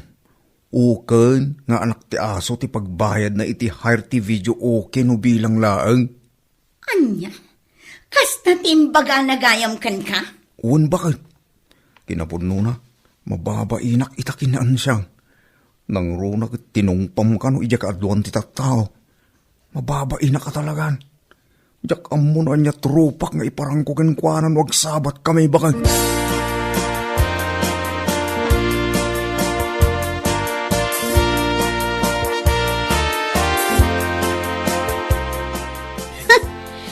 uken nga anak ti aso ti pagbayadna iti hire ti video, okay no bilang laeng. Ania? Kasta ti imbagana gayam kenka? Wen, bakit? Kinapudnona, mababainak ita ken ni Ansiang. Nangruna ket tinungpam kano idiay kaaduan ti tattao. Mababainak a talagan. Diak ammo no ania ti rupak nga iparangko kenkuana no agsabatkami, bakit?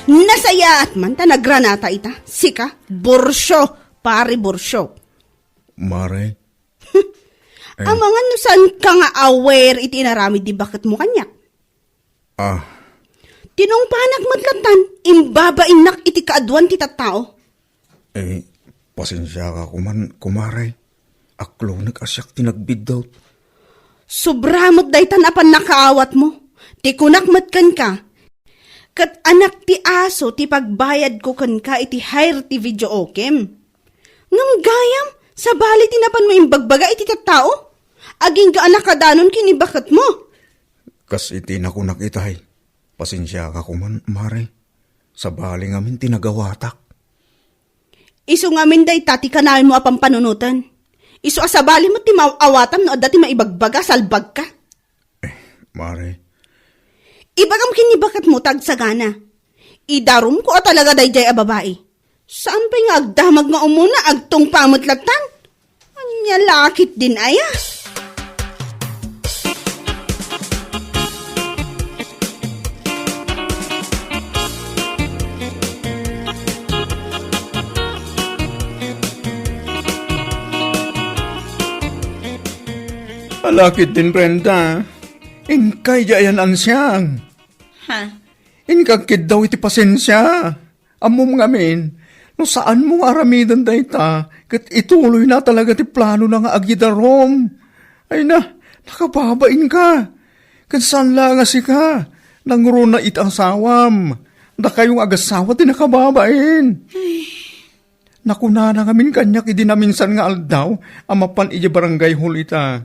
Nasayaat man ta nagranata ita. Sika, Bursio, pare Bursio. Mare. Eh. Amangan no saanka nga aware iti inaramid ti baketmo kaniak. Ah. Tinungpanak met lattan, imbabainnak iti kaaduan ti tattao. Eh, pasensiaka koman, kumare. Aklonek a siak ti nagbiddut. Sobra met daytan a pannakaawatmo. Ti kunak met kenka, ket anak ti aso ti pagbayadko kenka iti hire ti video, okem. Ngem gayam, sabali ti napanmo imbagbaga iti tattao? Agingga a nakadanon ken ni baketmo. Kas iti nakunak itay, pasensiaka koman, mare. Sabali ngamin ti nagawatak. Isu ngamin dayta ti kanayon mo a pampanunoten. Isu a sabali met ti maaw-awatam no adda ti maibagbaga, salbagka. Eh, mare. Ibagam ken ni baketmo ta agsagana. Idarumko a talaga daydiay a babai. Saan pay nga agdamag nga umuna, agtungpa met lattan? Ania la ketdin aya? Ala ketdin, Brenda. Inkay di ayan ansiang. Ha? Inka agkiddaw iti pasensia. Ammom ngamin, no saanmo nga aramiden dayta, ket ituloyna talaga ti planona nga agidarum. Ay na, nakababainka. Ket saan la nga sika, nangruna iti asawam. Dakayo nga agasawa ti nakababain. Nakunana ngamin kaniak idi naminsan nga aldaw a mapan idiay barangay hall ita.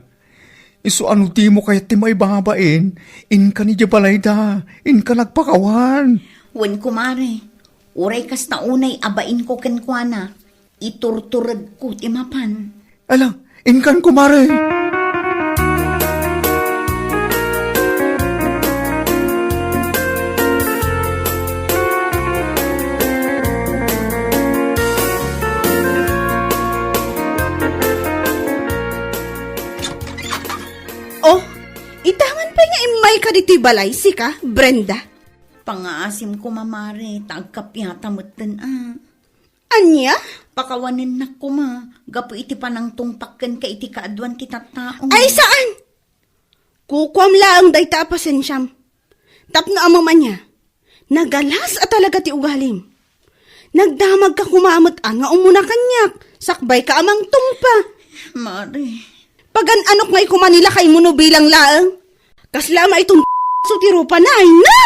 Isu a no dimo kayat ti maibabain, inkan idiay balayda, inkan agpakawan. Wen, kumare, uray kasta unay a bainko kenkuana, iturturedko ti mapan. Ala, inkan, kumare. Oh, ita man pay nga immayka ditoy balay, sika, Brenda? Pangaasim koma, mare, ta agkappiata metten a. Ania? Pakawanennak koma, gapu iti panangtungpak kenka iti kaaduan ti tattao. Ay, saan? Kukuam laeng dayta a pasensiam. Tapno ammom ania, nagalas a talaga ti ugalim. Nagdamagka koma met a nga umuna kaniak, sakbayka a mangtungpa. Mare. Pagan-anok ngay koma ni lakaymo no bilang laeng? Kasla ama iton so ti rupana, ay na!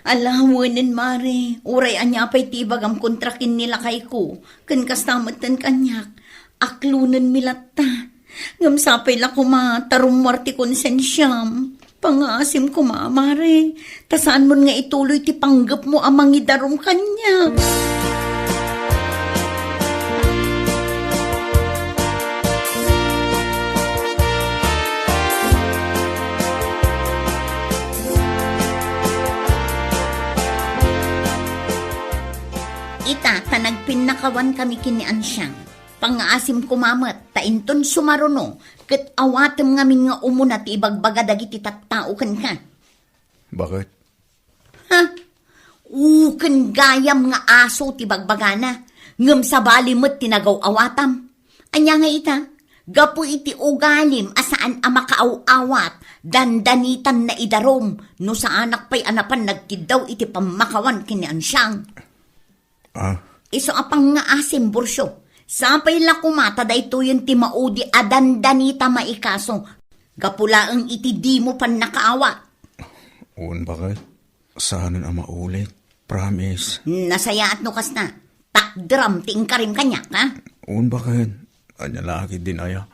Ala, wenen, Mare. Uray ania pay ti ibagam kontra ken ni lakayko, ken kasta metten kaniak, aklonenmi latta. Ngem sapay la koma ta rummuar ti konsensiam. Pangngaasim koma, Mare, ta saanmon nga ituloy ti panggepmo a mangidarum kaniak. Ita, ta nagpinnakawan kami ken ni Ansiang. Pangngaasim koma met, ta inton sumaruno, ket awatem ngamin nga umuna ti ibagbaga dagiti tattao kenka. Baket? Ha? Uken gayam nga aso ti bagbagana, ngem sabali met ti nagaw-awatam. Ania nga ita? Gapu iti ugalim a saan a makaaw-awat, dandanitan na idarum, no saanak pay a napan nagkiddaw iti pammakawan ken ni Ansiang. Ah. Isu a pangngaasim, Burcio. Sapay la koma ta daytoyen ti maudi a dandanita maikaso. Gapu laeng iti dimo pannakaawat. Wen, baket. Saanen a maulit. Promise. Nasayaat no kasta. Takderam ti inkarim kaniak, ha? Wen, baket. Ania la ketdin aya?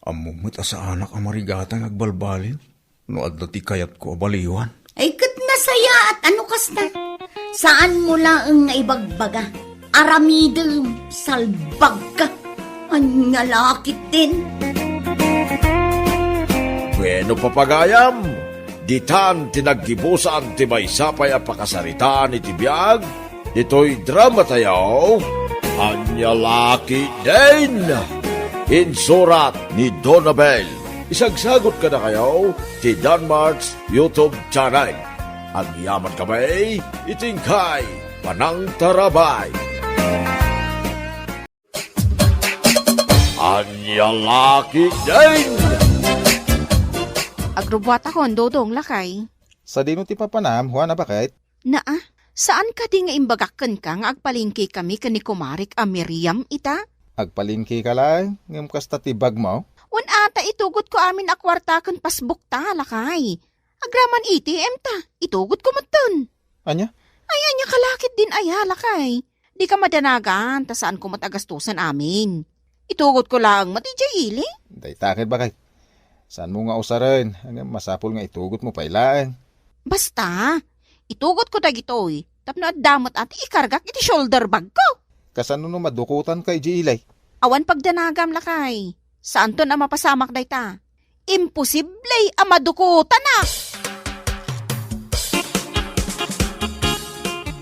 Ammom met a saanak a marigatan nga agbalbaliw no adda ti kayatko a baliwan. Ay, ket nasayaat a no kasta. Saanmo laeng nga ibagbaga. Aramidem, salbagka. Ania la ketdin? Bueno, papagayam, ditan ti naggibusan ti maysa pay a pakasaritaan iti biag, ditoy dramatayo, Ania la ketdin? Insurat ni Donabel. Isagsagot kadakayo ti Danmart's YouTube channel. Agyaman kami iti inkay panangtarabay. Ania la ketdin? Agrubbuatakon, Dodong, lakay. Sadino ti papanam, Juana, baket? Naa, saan kadi nga imbagak kenka nga agpalengkekami ken ni kumarek a Miriam ita? Agpalengkeka laeng, ngem kasta ti bagmo? Wen ata, itugotko amin a kuarta ken pasbukta, lakay. Agraman A T M ta, itugotko metten. Ania? Ay, ania ka la ketdin aya, lakay? Dika madanagan, ta saanko met a gastosen amin. Itugotko laeng met idiay ili. Dayta ket, baket. Saanmo nga usaren, ngem masapul nga itugotmo pay laeng. Basta, itugotko dagitoy, tapno adda met a ti ikargak iti shoulder bagko. Kasano no madukotanka idiay ili? Awan pagdanagam, lakay. Saanton a mapasamak dayta. Imposible a madukotanak!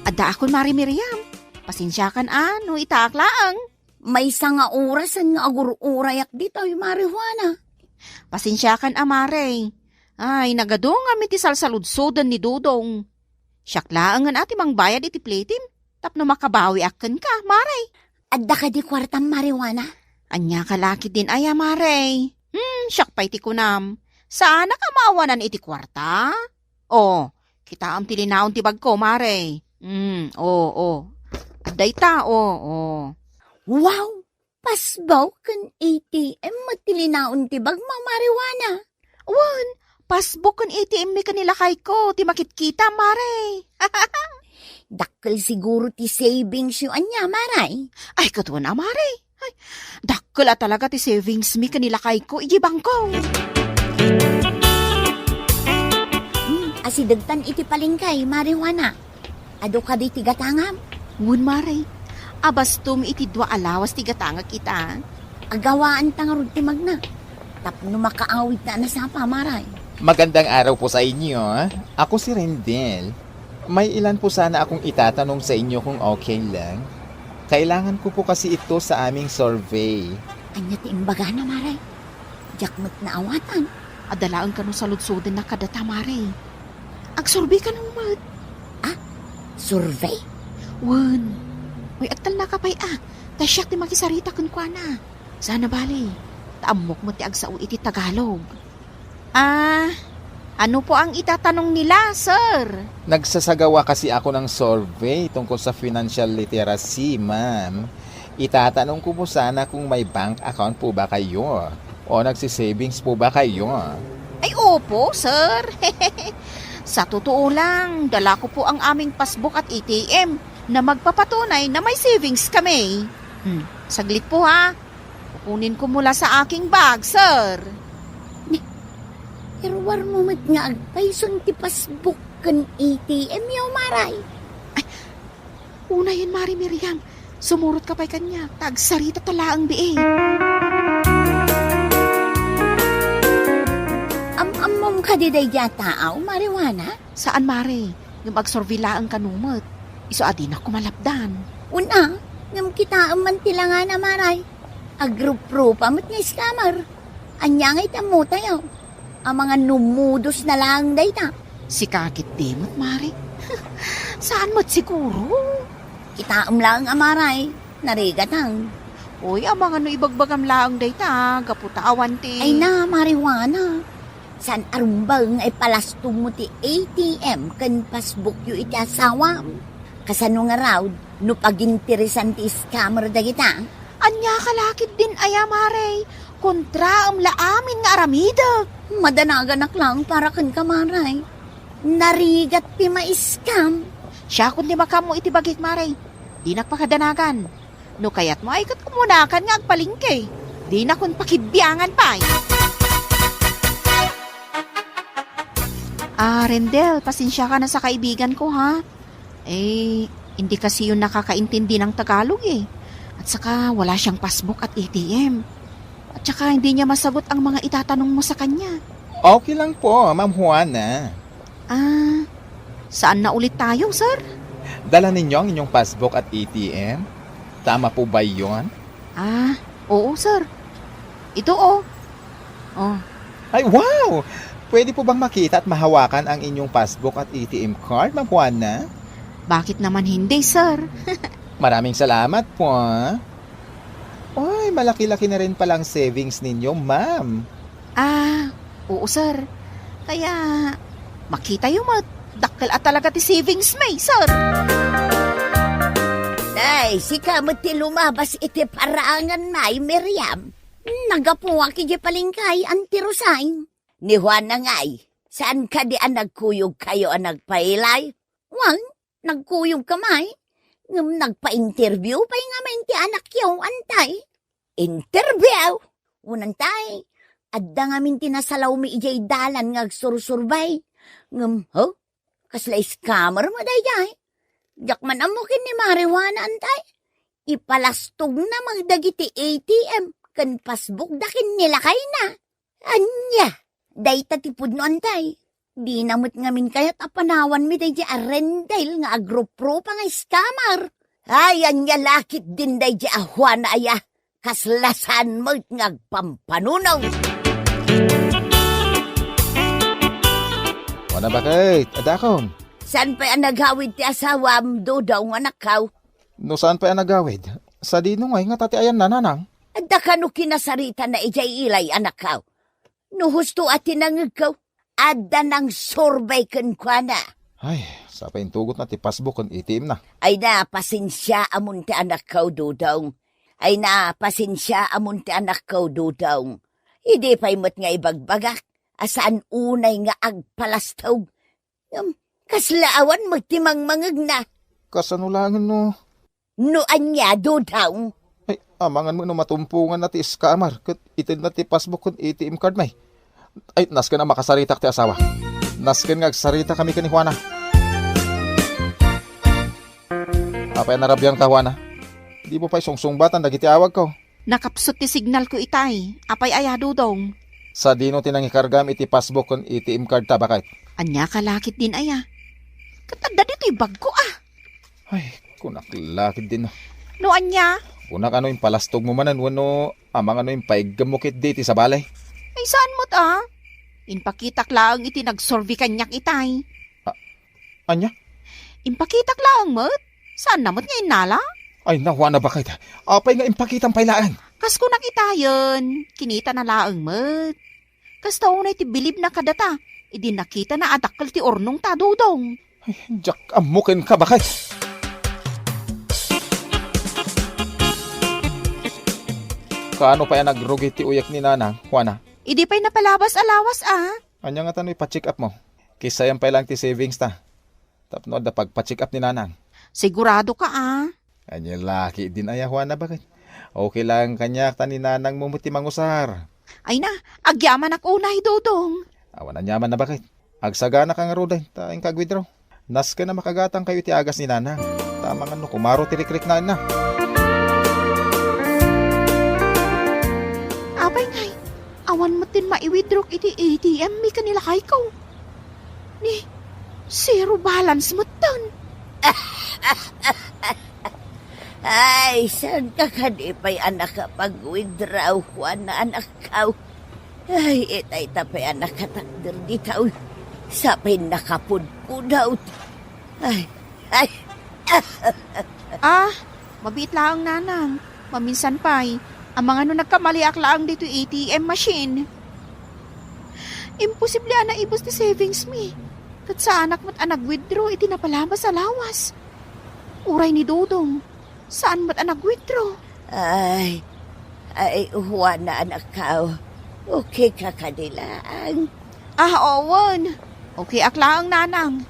Addaakon, Mari Miriam. Pasensiakan a no itaak laeng. Maysa nga orasen nga agur-urayak ditoy, Mari Juana. Pasensiakan a, Mare. Ay, nagadungam iti salsaludsoden ni Dodong. Siak laengen a ti mangbayad iti plitim tapno makabawiak kenka, Mare. Adda kadi kuartam, Mare Juana? Ania ka la ketdin aya, Mare? Hmm, siak pay ti kunam. Saanak a maawanan iti kuarta? O, kitaem ti linaon ti bagko, Mare. Hmm, o, o. Adda ita, o, o. Wow! Pasbuk ken A T M met ti linaon ti bagmo, Mare Juana. Wen, pasbuk ken A T M mi ken ni lakayko ti makitkita, Mare. Dakkel siguro ti savings yo ania, Mare? Ay, ket wen a, Mare. Ay, dakkel a talaga ti savings mi ken ni lakayko idiay bangko. Hmm, asidegtan iti palengke, Mare Juana. Adu kadi ti gatangam? Wen, Mare. Abastom iti dua a lawas ti gatangak ita. Agawaanta ngarud ti magna. Tapno makaawidta a nasapa, Mare. Magandang araw po sa inyo. Ako si Rendel. May ilan po sana akong itatanong sa inyo kung okay lang. Kailangan ko po kasi ito sa aming survey. Ania ti imbagana, Mare? Diak met naawatan. Adda laeng kano saludsodenna kadata, Mare. Agsurvey kano met. Ah? Survey? Wen. Uy, agtalnaka pay a. Ta siak ti makisarita kenkuana. Sana bali. Ta ammok met ti agsao iti Tagalog. Ah, ano po ang itatanong nila, sir? Nagsasagawa kasi ako ng survey tungkol sa financial literacy, ma'am. Itatanong ko po sana kung may bank account po ba kayo. O nagsisavings po ba kayo? Ay, opo, sir. Sa totoo lang, dala ko po ang aming passbook at A T M na magpapatunay na may savings kami. Hmm, saglit po ha. Kukunin ko mula sa aking bag, sir. Ni, iruar mo met nga agpayson ti passbook ken A T M yo, Maray. Ay, unayen, Mari Miriam. Sumurot ka pay kaniak, ta agsarita ta laeng bii. Am-ammom kadi daydi a tao, Mari Juana? Saan, Mari. Ngem agsurvey laeng kano met. Isu a dinak ko malapdan. Una, ngem kitaem man ti langana, Maray. Agruprupa met nga scammer. Ania nga itammo tayo? Amangan no modus na laeng dayta. Sika ketdi met, Mari. Saan met siguro? Kitaem laeng a, Maray. Narigatang. Uy, amangan no ibagbagam laeng dayta, gapu ta awan ti Ay na, Mari Juana. Saan a rumbeng nga ipalastog mo ti A T M ken passbook yo iti asawam? Kasano ngarud no paginteresan ti scammer dagita? Ania ka la ketdin aya, Mari? Kontraem la amin nga aramidek. Madanaganak laeng para kenka, Maray. Narigat ti ma-scam. Siakon ti makaammo iti bagik, Mari. Dinak pakadanagan. No kayatmo ay ket umunakan nga agpalengke. Dinakon pakibiangan pay. Ah, Rendel, pasensiaka na sa kaibigan ko, ha? Eh, hindi kasi yun nakakaintindi ng Tagalog, eh. At saka, wala siyang passbook at A T M. At saka, hindi niya masagot ang mga itatanong mo sa kanya. Okay lang po, Ma'am Juana. Ah, saan na ulit tayo, sir? Dala ninyo ang inyong passbook at A T M? Tama po ba yon? Ah, oo, sir. Ito, oh. Oh. Ay, wow! Pwede po bang makita at mahawakan ang inyong passbook at A T M card, Ma'am Juana? Bakit naman hindi, sir? Maraming salamat po, ah. Uy, malaki-laki na rin pala ang savings ninyo, ma'am. Ah, oo, sir. Kaya, makita yo met, dakkel a talaga ti savings mi, sir. Ay, sika met ti lumabas iti parangan mi, Miriam. Naggapuak idiay palengke, Auntie Rosay. Ni Juana ngay, saan kadi a nagkuyog kayo a nagpailay? Wen, nagkuyog ka may, ngem nagpa-interview pay ngamin ti anakyo, Antay. Interview? Wen, Antay, adda ngamin ti nasalawmi idiay dalan nga agsursurbay. Ngem, ho? Kasla scammer met daydiay. Diak man ammo ken ni Mari Juana, Antay. Ipalastogna met dagiti A T M ken passbook da ken ni lakayna. Ania, dayta ti pudno, Antay. Dina met ngamin kayat a panawanmi daydi a Rendel nga agruprupa nga scammer. Ay, ania la ketdin daydi a Juana aya. Kasla saan met nga agpampanunot. Juana, baket, adakon. Saan pay a nagawid ti asawam, Dodong, anakkaw? No saan pay a nagawid, sadino ngay ngata ti ayanna, nanang? Adda kano kinasaritana idiay ilay, anakkaw? No husto a ti nangegko, adda nangsurbay kenkuana. Ay, sapay intugotna ti passbook ken A T M na. Ay na, pasensiaamon ti anakko, Dodong. Ay na, pasensiaamon ti anakko, Dodong. Idi pay met nga ibagbagak a saan unay nga agpalastog. Ngem, kasla awan met ti mangmangegna. Kasano laengen no? No ania, Dodong? Ay, amangan met no matumponganna ti scammer ket itedna ti passbook ken A T M card mi. Ay, nasken a makasaritak ti asawa. Nasken nga agsarita kami ken ni Juana. Apay a narabian ka, Juana? Di mo pay sungsungbatan dagiti awagko. Nakapsut ti signal ko itay. Apay aya, Dodong? Sadino ti nangikargam iti passbook ken A T M card ta, baket? Ania ka la ketdin aya? Ket adda ditoy bagko, ah. Ay, kunak la ketdin. No ania? Kunak a no impalastog mo manen wenno amangan no impaiggem mo ketdi iti sabali. Ay, saan met, ah? Impakitak laeng iti nagsurvey kaniak itay. Ah, ania? Impakitak laeng met. Saanna met nga innala? Ay, nawana, baket. Apay nga impakitam pay laeng? Kas kunak itayen, kinitana laeng met. Kasta unay ti bilibna kadata, idi nakitana a dakkel ti urnongta, Dodong. Ay, diak ammo kenka, baket. Kaano pay a nagrugi ti uyek ni Nanang, Juana? Idi pay napalabas a lawas, a. Ania ngata no ipa-check up mo? Kisayam pay laeng ti savings ta. Tapno adda pagpa-check up ni Nanang. Sigurado ka, a? Ania la ketdin aya, Juana, baket? Okay laeng kaniak ta ni Nanang mo met ti mangusar. Ay na, agyamanak unay, Dodong. Awan aniaman a baket. Agsagana ka ngaruden, ta inka ag-withdraw. Nasken a makagatangkayo iti agas ni Nanang. Ta amangan no kumaro ti rikriknaenna. Apay ngay, awan met ti mai-withdraw iti A T M mi ken ni lakayko. Ni, zero balance metten. Ay, saan ka kadi pay a nakapag-withdraw, Juana, anakko? Ay, itay ta pay a nakatakder dita, uy. Sapay nakapudpudawt. Ay, ay. Ah, mabiit laeng, Nanang. Maminsan pay, amangan no nagkamaliak laeng ditoy A T M machine. Imposible a naibus ti savings mi. Ket saanak met a nag-withdraw iti napalabas a lawas. Uray ni Dodong, saan met a nag-withdraw. Ay, ay, Juana, anakko. Okay ka kadi laeng? Ah, wen. Okay ak laeng, Nanang.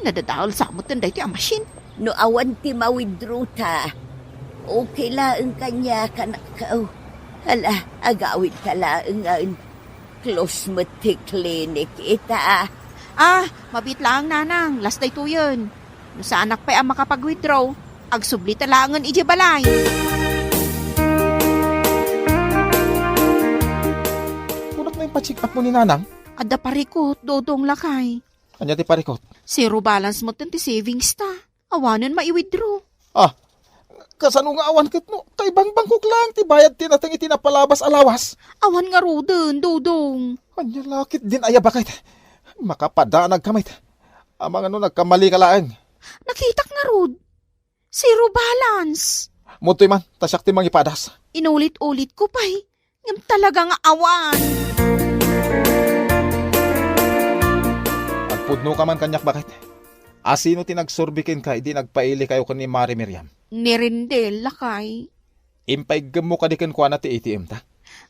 Nadadael sa metten daytoy a machine. No awan ti ma-withdraw ta, okay laeng kaniak, anakko. Hala, agawid ka laengen. Close met ti clinic ita. Ah, mabiit laeng, Nanang. Last daytoyen. No saanak pay a makapag-withdraw, agsubli ta laengen idiay balay. Kunak no ipa-check up mo ni Nanang? Adda parikot, Dodong, lakay. Ania ti parikot? Zero balance metten ti savings ta. Awanen mai-withdraw. Ah, kasano nga awan ket no kaibangbangkok laeng ti bayad ti nateng iti napalabas a lawas? Awan ngaruden, Dodong. Ania la ketdin aya, baket? Makapadanag ka met. Amangan no nagkamali ka laeng. Nakitak ngarud. Zero balance. Mudtoy man, ta siak ti mangipadas. Inulit-ulit ko pay. Ngem talaga nga awan. Agpudno ka man kaniak, baket? A, sino ti nagsurbi kenka idi nagpailikayo ken ni Mare Miriam? Ni Rendel, lakay. Impaiggem mo kadi kenkuana ti A T M ta?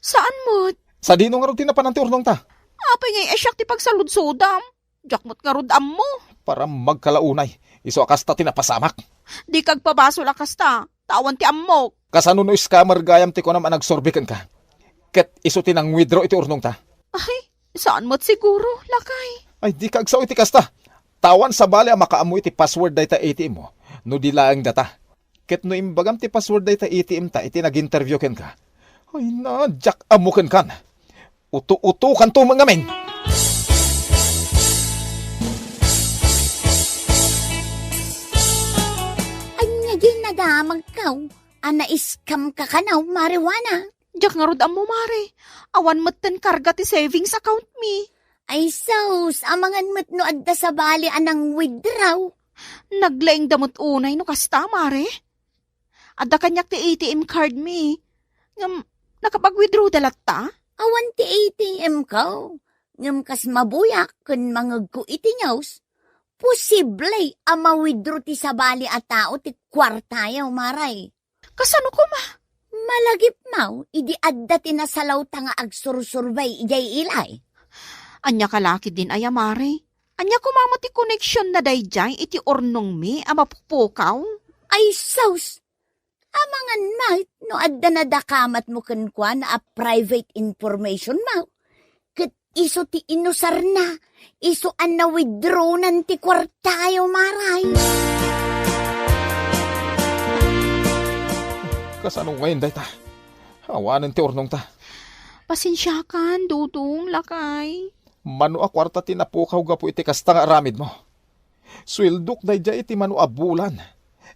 Saan met? Sadino ngarud ti napanan ti urnongta? Apay ngay a siak ti pagsaludsodam? Diak met ngarud ammo. Para magkalaunay, isu a kasta ti napasamak. Dika agpabasol a kasta, ta awan ti ammok. Kasano no scammer gayam ti kunam a nagsurbi kenka? Ket isu ti nang-withdraw iti urnongta? Ay, saan met siguro, lakay. Ay, dika agsao iti kasta. Ta awan sabali a makaammo iti password dayta A T M mo, no di laeng data. Ket no imbagam ti password dayta A T M ta iti nag-interview kenka, ay na, diak ammo kenkan. Uto-utokanto met ngamin. Ania diay nadamagko a na-scam ka kano, Mare Juana? Diak ngarud ammo, Mare. Awan metten karga ti savings account mi. Ay sus, amangan met no adda sabali a nang-withdraw. Naglaingda met unay no kasta, Mare. Adda kaniak ti A T M card mi. Ngem, nakapag-withdraw da latta? Awan ti A T M ko. Ngem kas mabuyak ken mangegko iti news, posible a ma-withdraw ti sabali a tao ti kuartayo, Mare. Kasano koma? Malagipmo, idi adda ti nasalawta nga agsursurbay idiay ilay. Ania ka la ketdin aya, Mare? Ania koma met ti koneksionna daydiay iti urnongmi a mapupukaw? Ay sus! Amangan met no adda nadakamatmo kenkuana a private information mo. Ket isu ti inusarna, isu a na-withdrawnan ti kuartayo, Mare. Kasano ngayon dayta? Awanen ti urnongta. Pasensiakan, Dodong, lakay. Mano a kuarta ti napukaw gapu iti kasta nga aramidmo? Sueldok daydiay iti mano a bulan.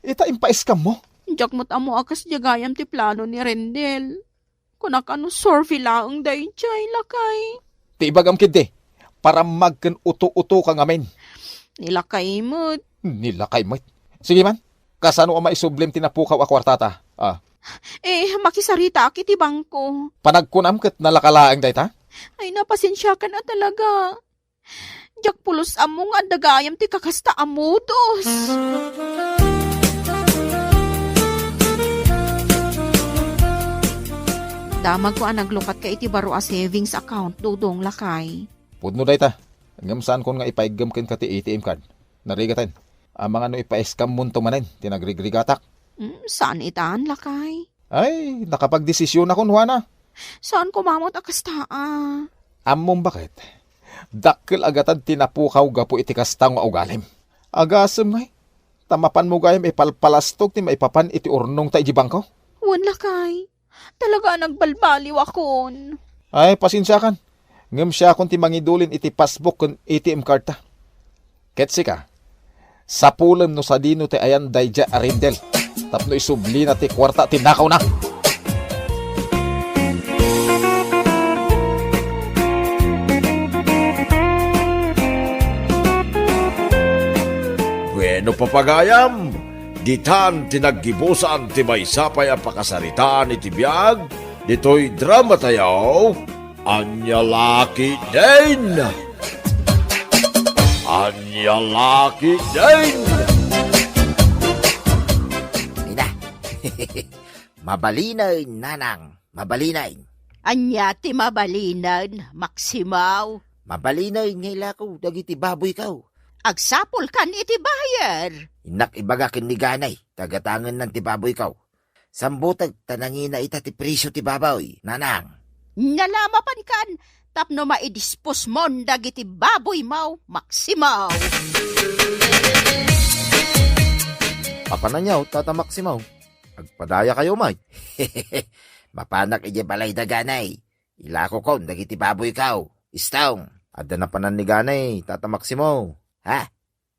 Ita, impaiskammo? Diak met ammo a kasdiay gayam ti plano ni Rendel. Kunak a no survey laeng daydiay, lakay. Ti ibagam ketdi, parammag ken uto-utoka ngamin. Ni lakay met. Ni lakay met. Sige man, kasano a maisublim ti napukaw a kuartata? Ah. Eh, makisaritaak iti bangko. Panagkunam ket nalaka laeng dayta? Ay, napasensiakan a talaga. Diak pulos ammo nga adda gayam ti kakasta a modus. Damagko a naglukatka iti baro a savings account, Dodong, lakay. Pudno dayta. Ngem saankon nga ipaiggem kenka ti A T M card. Narigaten. Amangan no ipa-scam-monto manen ti nagrigrigatak. Mm, saan itan, lakay? Ay, nakapagdesisyonakon, Juana. Saan ko mamut a kasta, a? Ammom baket? Dakkel a gatad ti napukaw gapu iti kasta nga ugalim. Agasem ngay, ta mapanmo gayam ipalpalastog ti maipapan iti urnongta iti bangko? Wen, lakay. Talaga a nagbalbaliwakon. Ay, pasensiakan. Ngem siakon ti mangidulin iti passbook ken A T M cardta. Ket sika, sapulem no sadino ti ayan daydiay a Rendel tapno isublina ti kuarta a tinakawna. Bueno, papagayam, ditan ti naggibusan ti maysa pay a pakasaritaan iti biag ditoy dramatayo. Ania la ketdin? Ania la ketdin? Ina. Mabalinen, nanang. Mabalinen. Ania ti mabalinen, Maksimo? Mabalinen nga ilako dagiti baboyko. Agsapulkan iti buyer. Innak ibaga ken ni Ganay, ta gatangennan ti baboyko. Sambutek ta nangina ita ti presio ti baboy, nanang. Nalamapankan tapno maidisposmon dagiti baboymo, Maksimo. Apananyo, Tata Maksimo? Agpadayakayo met. Mapanak idiay balay da Ganay. Ilakokon dagiti baboyko. Istong. Adda napanan ni Ganay, Tata Maksimo. Ha?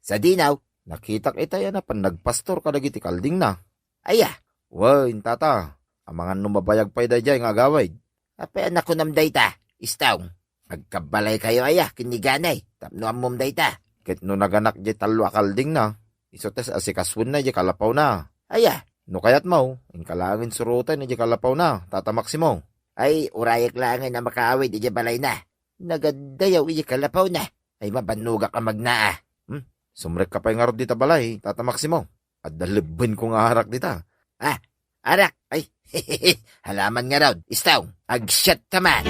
Sadino? Nakitak itay a napan nagpastor kadagiti kaldingna. Aya? Wen, tata. Amangan no mabayag pay daydiay nga agawid. Apay a nakunam dayta, Istong? Agkabbalaykayo aya ken ni Ganay tapno ammom dayta? Ket no naganak diay tallo a kaldingna, isu ti asikasuenna idiay kalapawna. Aya? No kayatmo, inka laengen suroten idiay kalapawna, Tata Maksimo. Ay, urayek laengen a makaawid idiay balayna. Nagaddayaw idiay kalapawna. Ay, mabannogak a magnaa. Hmm? Sumrekka pay ngarud dita balay, Tata Maksimo. Adda lebbenko nga arak dita. Ah, arak? Ay, halaman ngarud, Istong. Agsiatta man.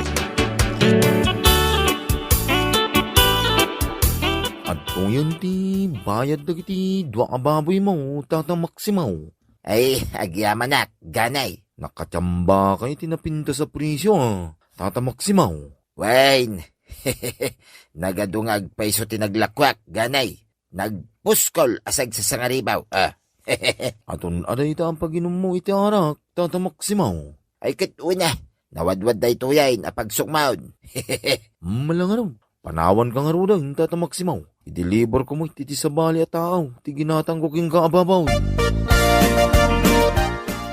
Adtoyen ti bayad dagiti dua a baboymo, Tata Maksimo. Ay, agyamanak, Ganay. Nakatambakay ti napintas a presio, a, Tata Maksimo. Wen, nagadu nga agpayso ti naglakuak, Ganay. Nagpuskol a sagsasangaribaw, a. Aton a dayta a paginummo iti arak, Tata Maksimo? Ay, ket una, nawadwad daytoyen a pagsukmaon. Mala ngarud, panawanka ngaruden, Tata Maksimo. Ideliverko met iti sabali a tao ti ginatangko kenka a baboy.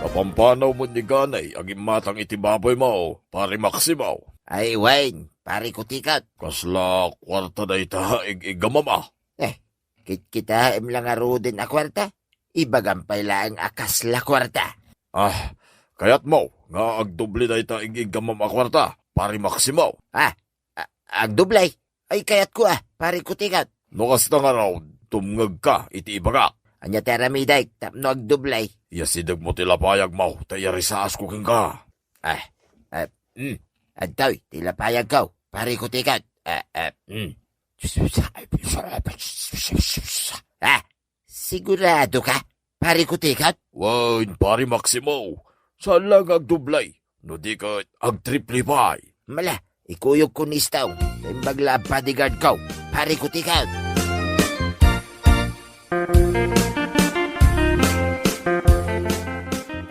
Napampanaw met ni Ganay a gimmatang iti baboymo, Pare Maksimo. Ay, wen, Pare Kutikot. Kasla kuarta dayta a ig-iggamam, a? Eh, kitkitaem la ngaruden a kuarta? Ibagam pay laeng a kasla kuarta. Ah, kayatmo nga agdoble dayta ig-iggamam a kuarta, Pare Maksimo? Ah, a-, agdoble? Ay, kayatko, a, Pare Kutikot. No kasta ngarud, tumngegka iti ibagak. Ania ti aramidek tapno agdoble? Iyasidegmo ti lapayagmo, ta iyarisaasko kenka. Ah, ah, mm. Adtoy ti lapayagko, Pare Kutikot. Ah, ah, mm. Ah, sigurado ka, Pare Kutikot? Wen, Pare Maksimo. Saan la nga agdoble. No di ket agtriple pay. Mala, ikuyogko ni Istong. Imbag la a bodyguard ko, Pare Kutikot.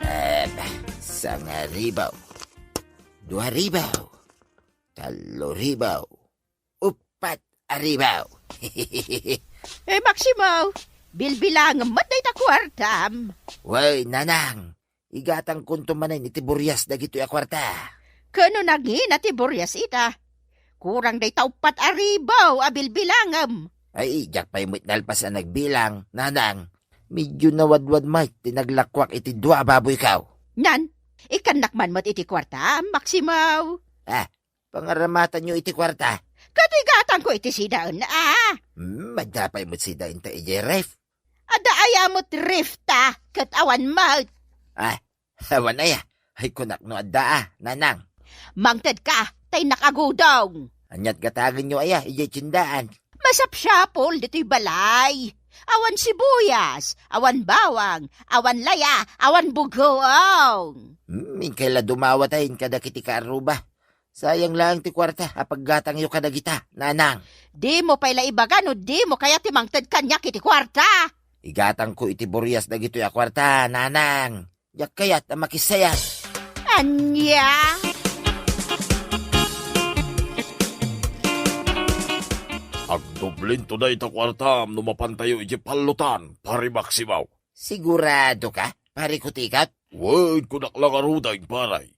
Em, sangaribaw. Duaribaw. Talloribaw. Uppat a ribaw. Eh, Maksimo, bilbilangem met dayta kuartam. Wen, nanang, igatangkonto manen iti burias dagitoy a kuarta. Ken no nangina ti burias ita, kurang dayta uppat a ribaw a bilbilangem. Ay, diak pay met nalpas a nagbilang, nanang. Medyo nawadwad met ti naglakuak iti dua a baboyko. Nan, ikkannak man met iti kuartam, Maksimo. Ah, pangaramatanyo iti kuarta? Ket igatangko iti sidaen, a? Hmm, adda pay met sidaenta idiay ref. Adda aya met ref ta, ket awan met. Ah, awan aya? Ay, kunak no adda a, nanang. Mangtedka, ta innak agudong. Ania't gatagenyo aya idiay tiendaan? Masapsapul ditoy balay. Awan sibuyas, awan bawang, awan laya, awan bugoong. Hmm, inkay la dumawat ay kadagiti kaarruba. Sayang laeng ti kuarta a paggatangyo kadagita, nanang. Dimo pay la ibaga no dimo kayat ti mangted kaniak iti kuarta. Igatangko iti burias dagitoy a kuarta, nanang. Diak kayat a makisayat. Ania? Agdublinto dayta kuartam no mapantayo iti pallotan, Pare Maximo. Sigurado ka, Pare Kutikot? Wen, kunak la ngaruden, pare.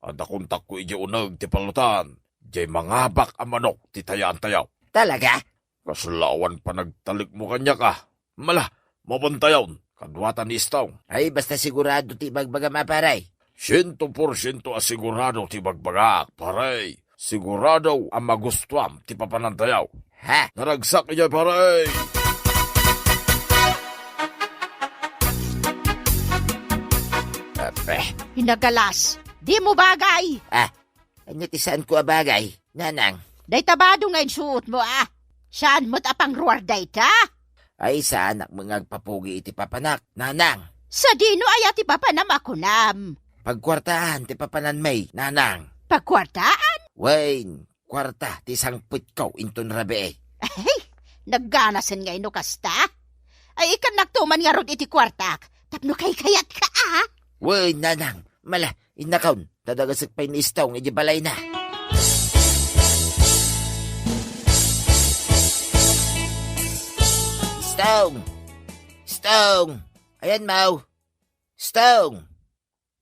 Adda kontakko iti uneg ti pallotan, diay mangabak a manok ti tayaantayo. Talaga? Kasla awan panagtalekmo kaniak a. Mala, mapantayon, kaduata ni Istong. Ay, basta sigurado ti ibagbagam a, pare. Siento por siento a sigurado ti ibagbagak, pare. Sigurado a magustuam ti papanantayo. Ha? Naragsak idiay, pare! Ape. Inagalas, dimo bagay! Ah, ania ti saanko a bagay, nanang? Dayta bado nga insuotmo, a. Saan met a pangruar dayta? Ay, saanak met nga agpapugi iti papanak, nanang. Sadino aya ti papanam a kunam? Pagkuartaan ti papananmi, nanang. Pagkuartaan? Wen, kuarta ti sangpetko inton rabii. Ay, nagganasen ngay no kasta. Ay, ikannakto man ngarud iti kuartak, tapno kaykayatka, a? Wen, nanang, mala, innakon, ta dagasek pay ni Istong iti balayna. Istong! Istong! Ayanmo! Istong!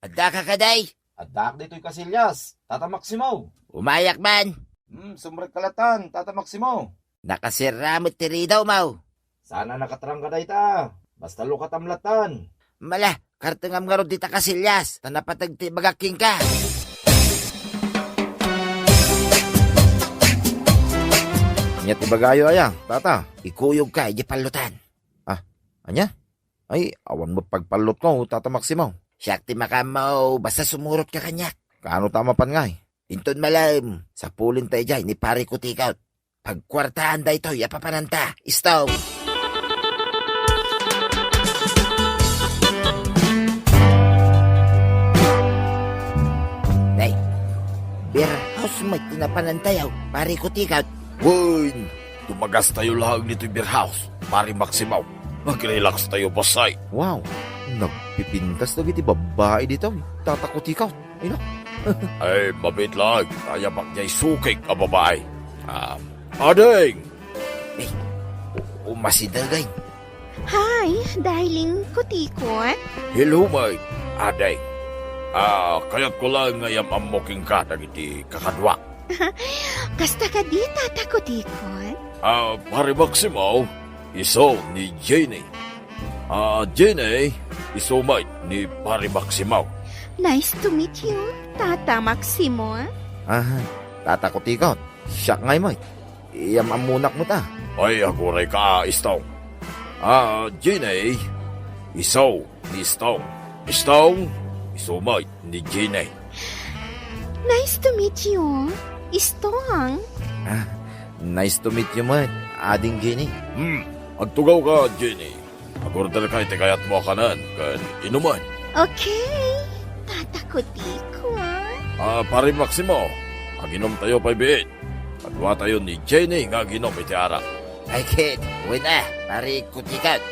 Addaka kadi? Addaak ditoy Casillas, Tata Maximo. Umayak man. Hmm, sumrekka latta, Tata Maximo. Nakasirra met ti ridawmo. Saan a nakatrangka dayta. Basta lukatam latta. Mala, kartengam ngarud dita Casillas, ta napateg ti ibagak kenka. Ania ti ibagayo aya, Tata? Ikuyogka idiay pallotan. Ah, ania? Ay, awan met pagpallotko, Tata Maximo. Siak ti makaammo, basta sumurotka kaniak. Kaano ta a mapan ngay? Inton malem, sapulenta idiay ni Pare Kutikot. Pagkuartaan daytoy a papananta, Istong. Nay, beer house met ti napanantayo, Pare Kutikot. Wen, dumagastayo laeng ditoy beer house, Pare Maximo. Mag-relaxtayo, bossay. Wow, nagpipintas dagiti babbai ditoy, Tata Kutikot. Ay, no? Ay, mabiit laeng, kaya bakdiay sukik a babbai. Ah, ading! Eh, u-, umasidegay. Hi, darling Kutikot. Hello, my ading. Ah, kayatko laeng nga iyam-ammo kenka dagiti kakaduak. Kasta kadi, Tata Kutikot? Ah, Pare Maximo, isu ni Jenny. Ah, Jenny, isu met ni Pare Maximo. Nice to meet you, Tata Maximo. Ah, Tata Kutikot, siak ngay met. Iyam-ammonak met a. Ay, agurayka, Istong. Ah, Jenny, isu ni Istong. Istong, isu met ni Jenny. Nice to meet you, Istong. Ah, nice to meet you met, Ading Jenny. Hmm, agtugawka, Jenny. Agorderka iti kayatmo a kanen ken inumen. Okay, Tata Kutikot. Ah, Pare Maximo, aginomtayo pay biit. Kaduatayo ni Jenny nga aginom iti arak. Ay ket, wen a, Pare Kutikot.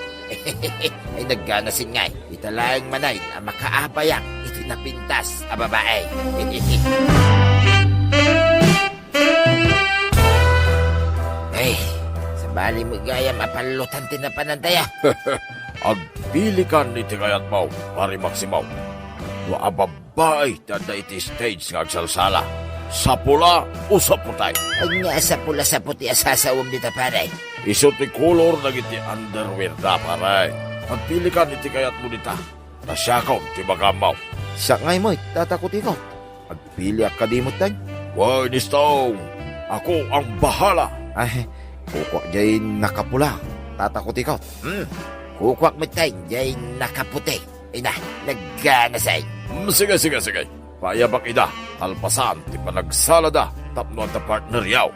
Ay, nagganasen ngay. Ita laeng manen a makaabayak iti napintas a babai. Ay, sabali met gayam a pallotan ti napanantayo. Agpilikan iti kayatmo, Pare Maximo. No ababbai ti adda iti stage nga agsalsala, sapula o saputay? Ania a sapula-saputi a sasawem dita, pare? Isu ti kolor dagiti underwear da, pare. Agpilikan iti kayatmo dita. Ta siakon ti makaammo. Siak ngay met, Tata Kutikot. Agpiliak kadi met, tay? Wen, Istong, ako ang bahala. Ay, kukuak jay nakapula, Tata Kutikot. Hmm, kukuak met, tay, jay nakaputi. Ina, nagganasay. Mm, sige, sige, sige. Paayabak ida, kalpasan ti panagsalada tapno adda partneryaw.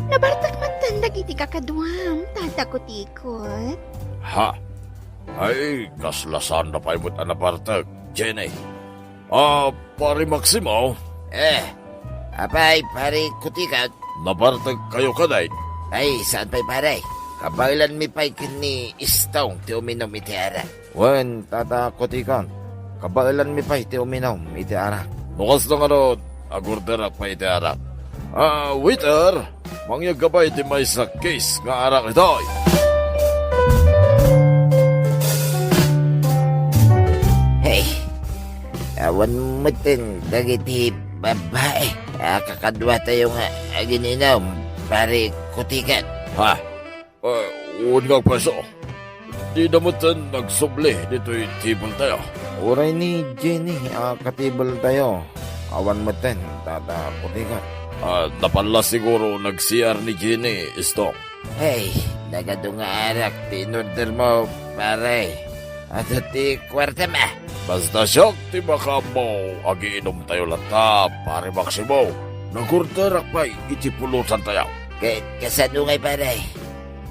Nabartek metten dagiti kakaduam, Tata Kutikot. Ha? Ay, kasla saanda pay met a nabartek, Jenny. Ah, Pari Maximo? Eh, apay, Pari Kutikot? Nabartek kayo kadin? Ay, saan pay, pare? Kabaelanmi pay ken ni Istong ti uminom iti arak. Wen, Tata Kutikot, kabaelanmi pay ti uminom iti arak. No kasta ngarud, agorderak pay iti arak. Ah, waiter, mangyegka pay ti maysa case nga arak ditoy. Hey, awan metten dagiti babae a kakaduatayo nga agin-inom, Pari Kutikot. Ha? Eh, wen nga agpayso. Dida metten nagsubli ditoy table tayo. Uray ni Jenny a ka-table tayo. Awan metten, Tata Kutikot. Ah, napallas siguro nag-C R ni Jenny, Istong. Hey, nagadu nga arak ti inorder mo, pare. Adu ti kuartam a. Basta siak ti makaammo, agiinom tayo latta, Pare Maximo. Nagorderak pay iti pulotan tayo. Ka-, kasano ngay, pare?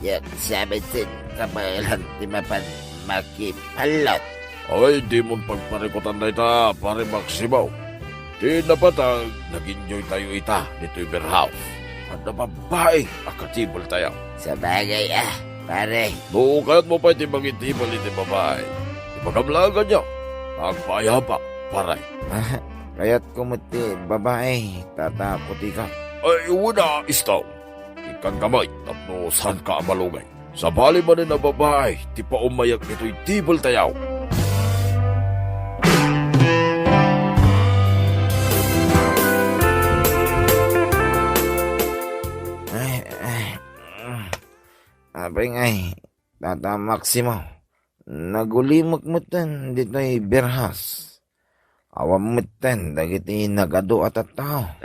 Diak sa metten kabaelan ti mapan makipallot. Ay, dimon pagparikutan dayta, Pare Maximo. Ti napatag, nag-enjoy tayo ita ditoy beer house. Adda babae a ka-table tayo. Sabagay a, pare. No kayatmo pay ti mangitable iti babae, ipagamlagan niya. Agpaayabak, pare. Ah, kayatko met ti babae, Tata Kutikot. Ay, wen a, Istong. Ikkanka met tapno saanka a malugay. Sabali manen a babae ti paumayak itoy table tayo. Ay, ay, mm. Apay ngay, Tata Maximo, nagulimek metten ditoy beer house. Awan metten dagiti nagadu a tattao.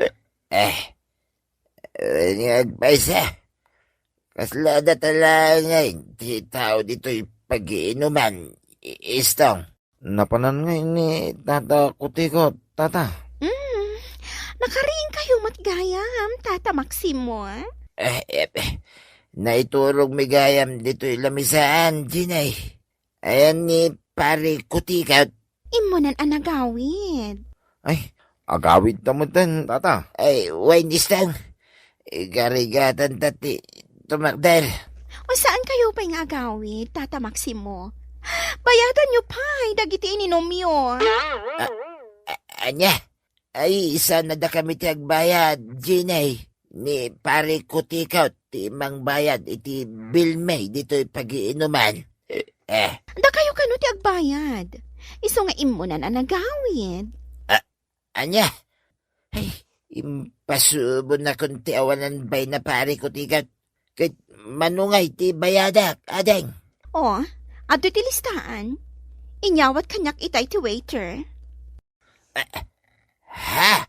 Eh, wen nga agpayso. Kasla adda talaengen ti tao ditoy pagiinuman, I-, Istong. Napanan ngay ni Tata Kutikot, Tata. Mm, nakariingkayo met gayam, Tata Maximo, a? Eh, eh, eh, naiturogmi gayam ditoy lamisaan, Jenny. Ayan ni Pare Kutikot. Immunan a nagawid. Ay, agawidta metten, Tata. Ay, wen, Istong. Igarigatanta ti tumakder. O, saankayo pay nga agawid, Tata Maximo? Bayadanyo pay dagiti ininomyo. A-, a-, ania? Ay, saan a dakami ti agbayad, Jenny. Ni Pare Kutikot ti mangbayad iti bill mi ditoy pagiinuman. Eh. Dakayo kano ti agbayad? Isu nga immunan a nagawid. A-, ania? Ay, impasubonnakon ti awanan bain a Pare Kutikot. Ket mano ngay ti bayadak, ading? O, adtoy ti listaan. Inyawat kaniak itay ti waiter. A-, ha?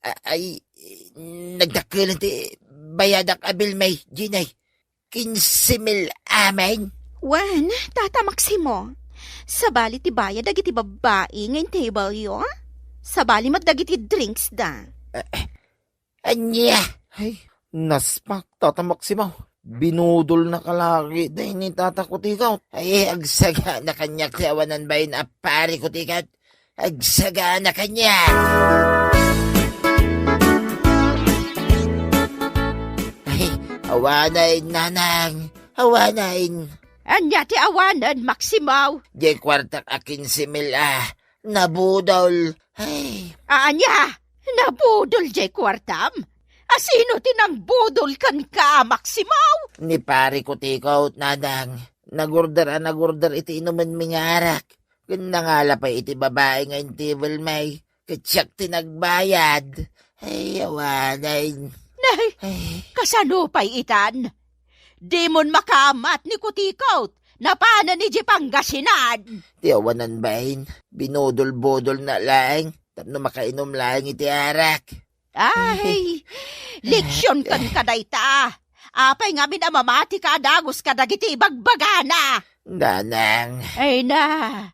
A-, ay, nagdakkelen ti bayadak a bill mi, Jenny. Kinse mil amin. Wen, Tata Maximo, sabali ti bayad dagiti babbai nga in-table-yo? Sabali met dagiti drinks da. A-, ania? Ay, naspak, Tata Maximo. Binudolnaka laeng ni Tata Kutikot. Ay, agsagana kaniak ti awanan bain a Pare Kutikot. Agsagana kaniak. Ay, awanen, nanang. Awanen. Ania ti awanen, Maximo? Diay kuartak a kinse mil a nabudol. Ay. Ania? Nabudol diay kuartam? Asino ti nangbudol kenka, Maximo? Ni Pare Kutikot, nanang. Nagorder a nagorder iti inumenmi nga arak. Ken nangala pay iti babai nga in-table mi, ket siak ti nagbayad. Ay, awanen. Nay, ay, kasano pay itan? Dimon makaamat ni Kutikot, napanen idiay Pangasinan. Ti awanan bain, binudol-budolna laeng tapno makainom laeng iti arak. Ay, leksionka dayta. Apay ngamin a mamatika a dagus kadagiti ibagbagana? Nanang. Ay na,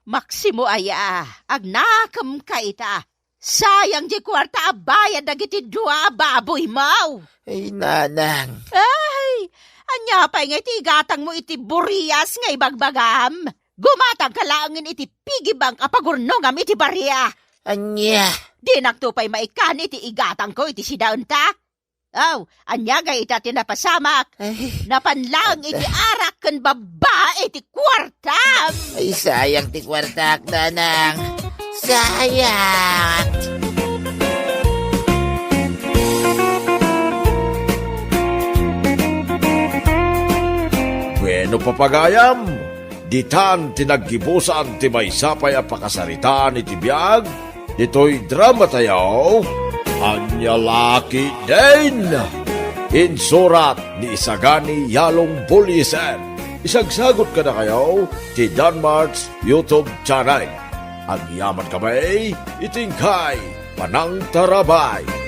Maximo aya, agnakemka ita. Sayang diay kuarta a bayad dagiti dua a baboymo. Ay, nanang. Ay, ania pay nga iti igatangmo iti burias nga ibagbagam? Gumatangka laengen iti piggy bank a pagurnongam iti baria. Ania? Dinakto pay maikkan iti igatangko iti sidaenta? Aw, ania gayta ti napasamak? Ay. Napan laeng iti arak ken babbai ti kuartam! Ay, sayang ti kuartak, nanang. Sayang! Bueno, papagayam, ditan ti naggibusan ti maysa pay a pakasaritaan iti biag ditoy dramatayo, Ania La Ketdin. Insurat ni Isagani Yalong Buliser. Isagsagut kadakayo ti Danmart's YouTube channel. Agyaman kami iti inkay panangtarabay.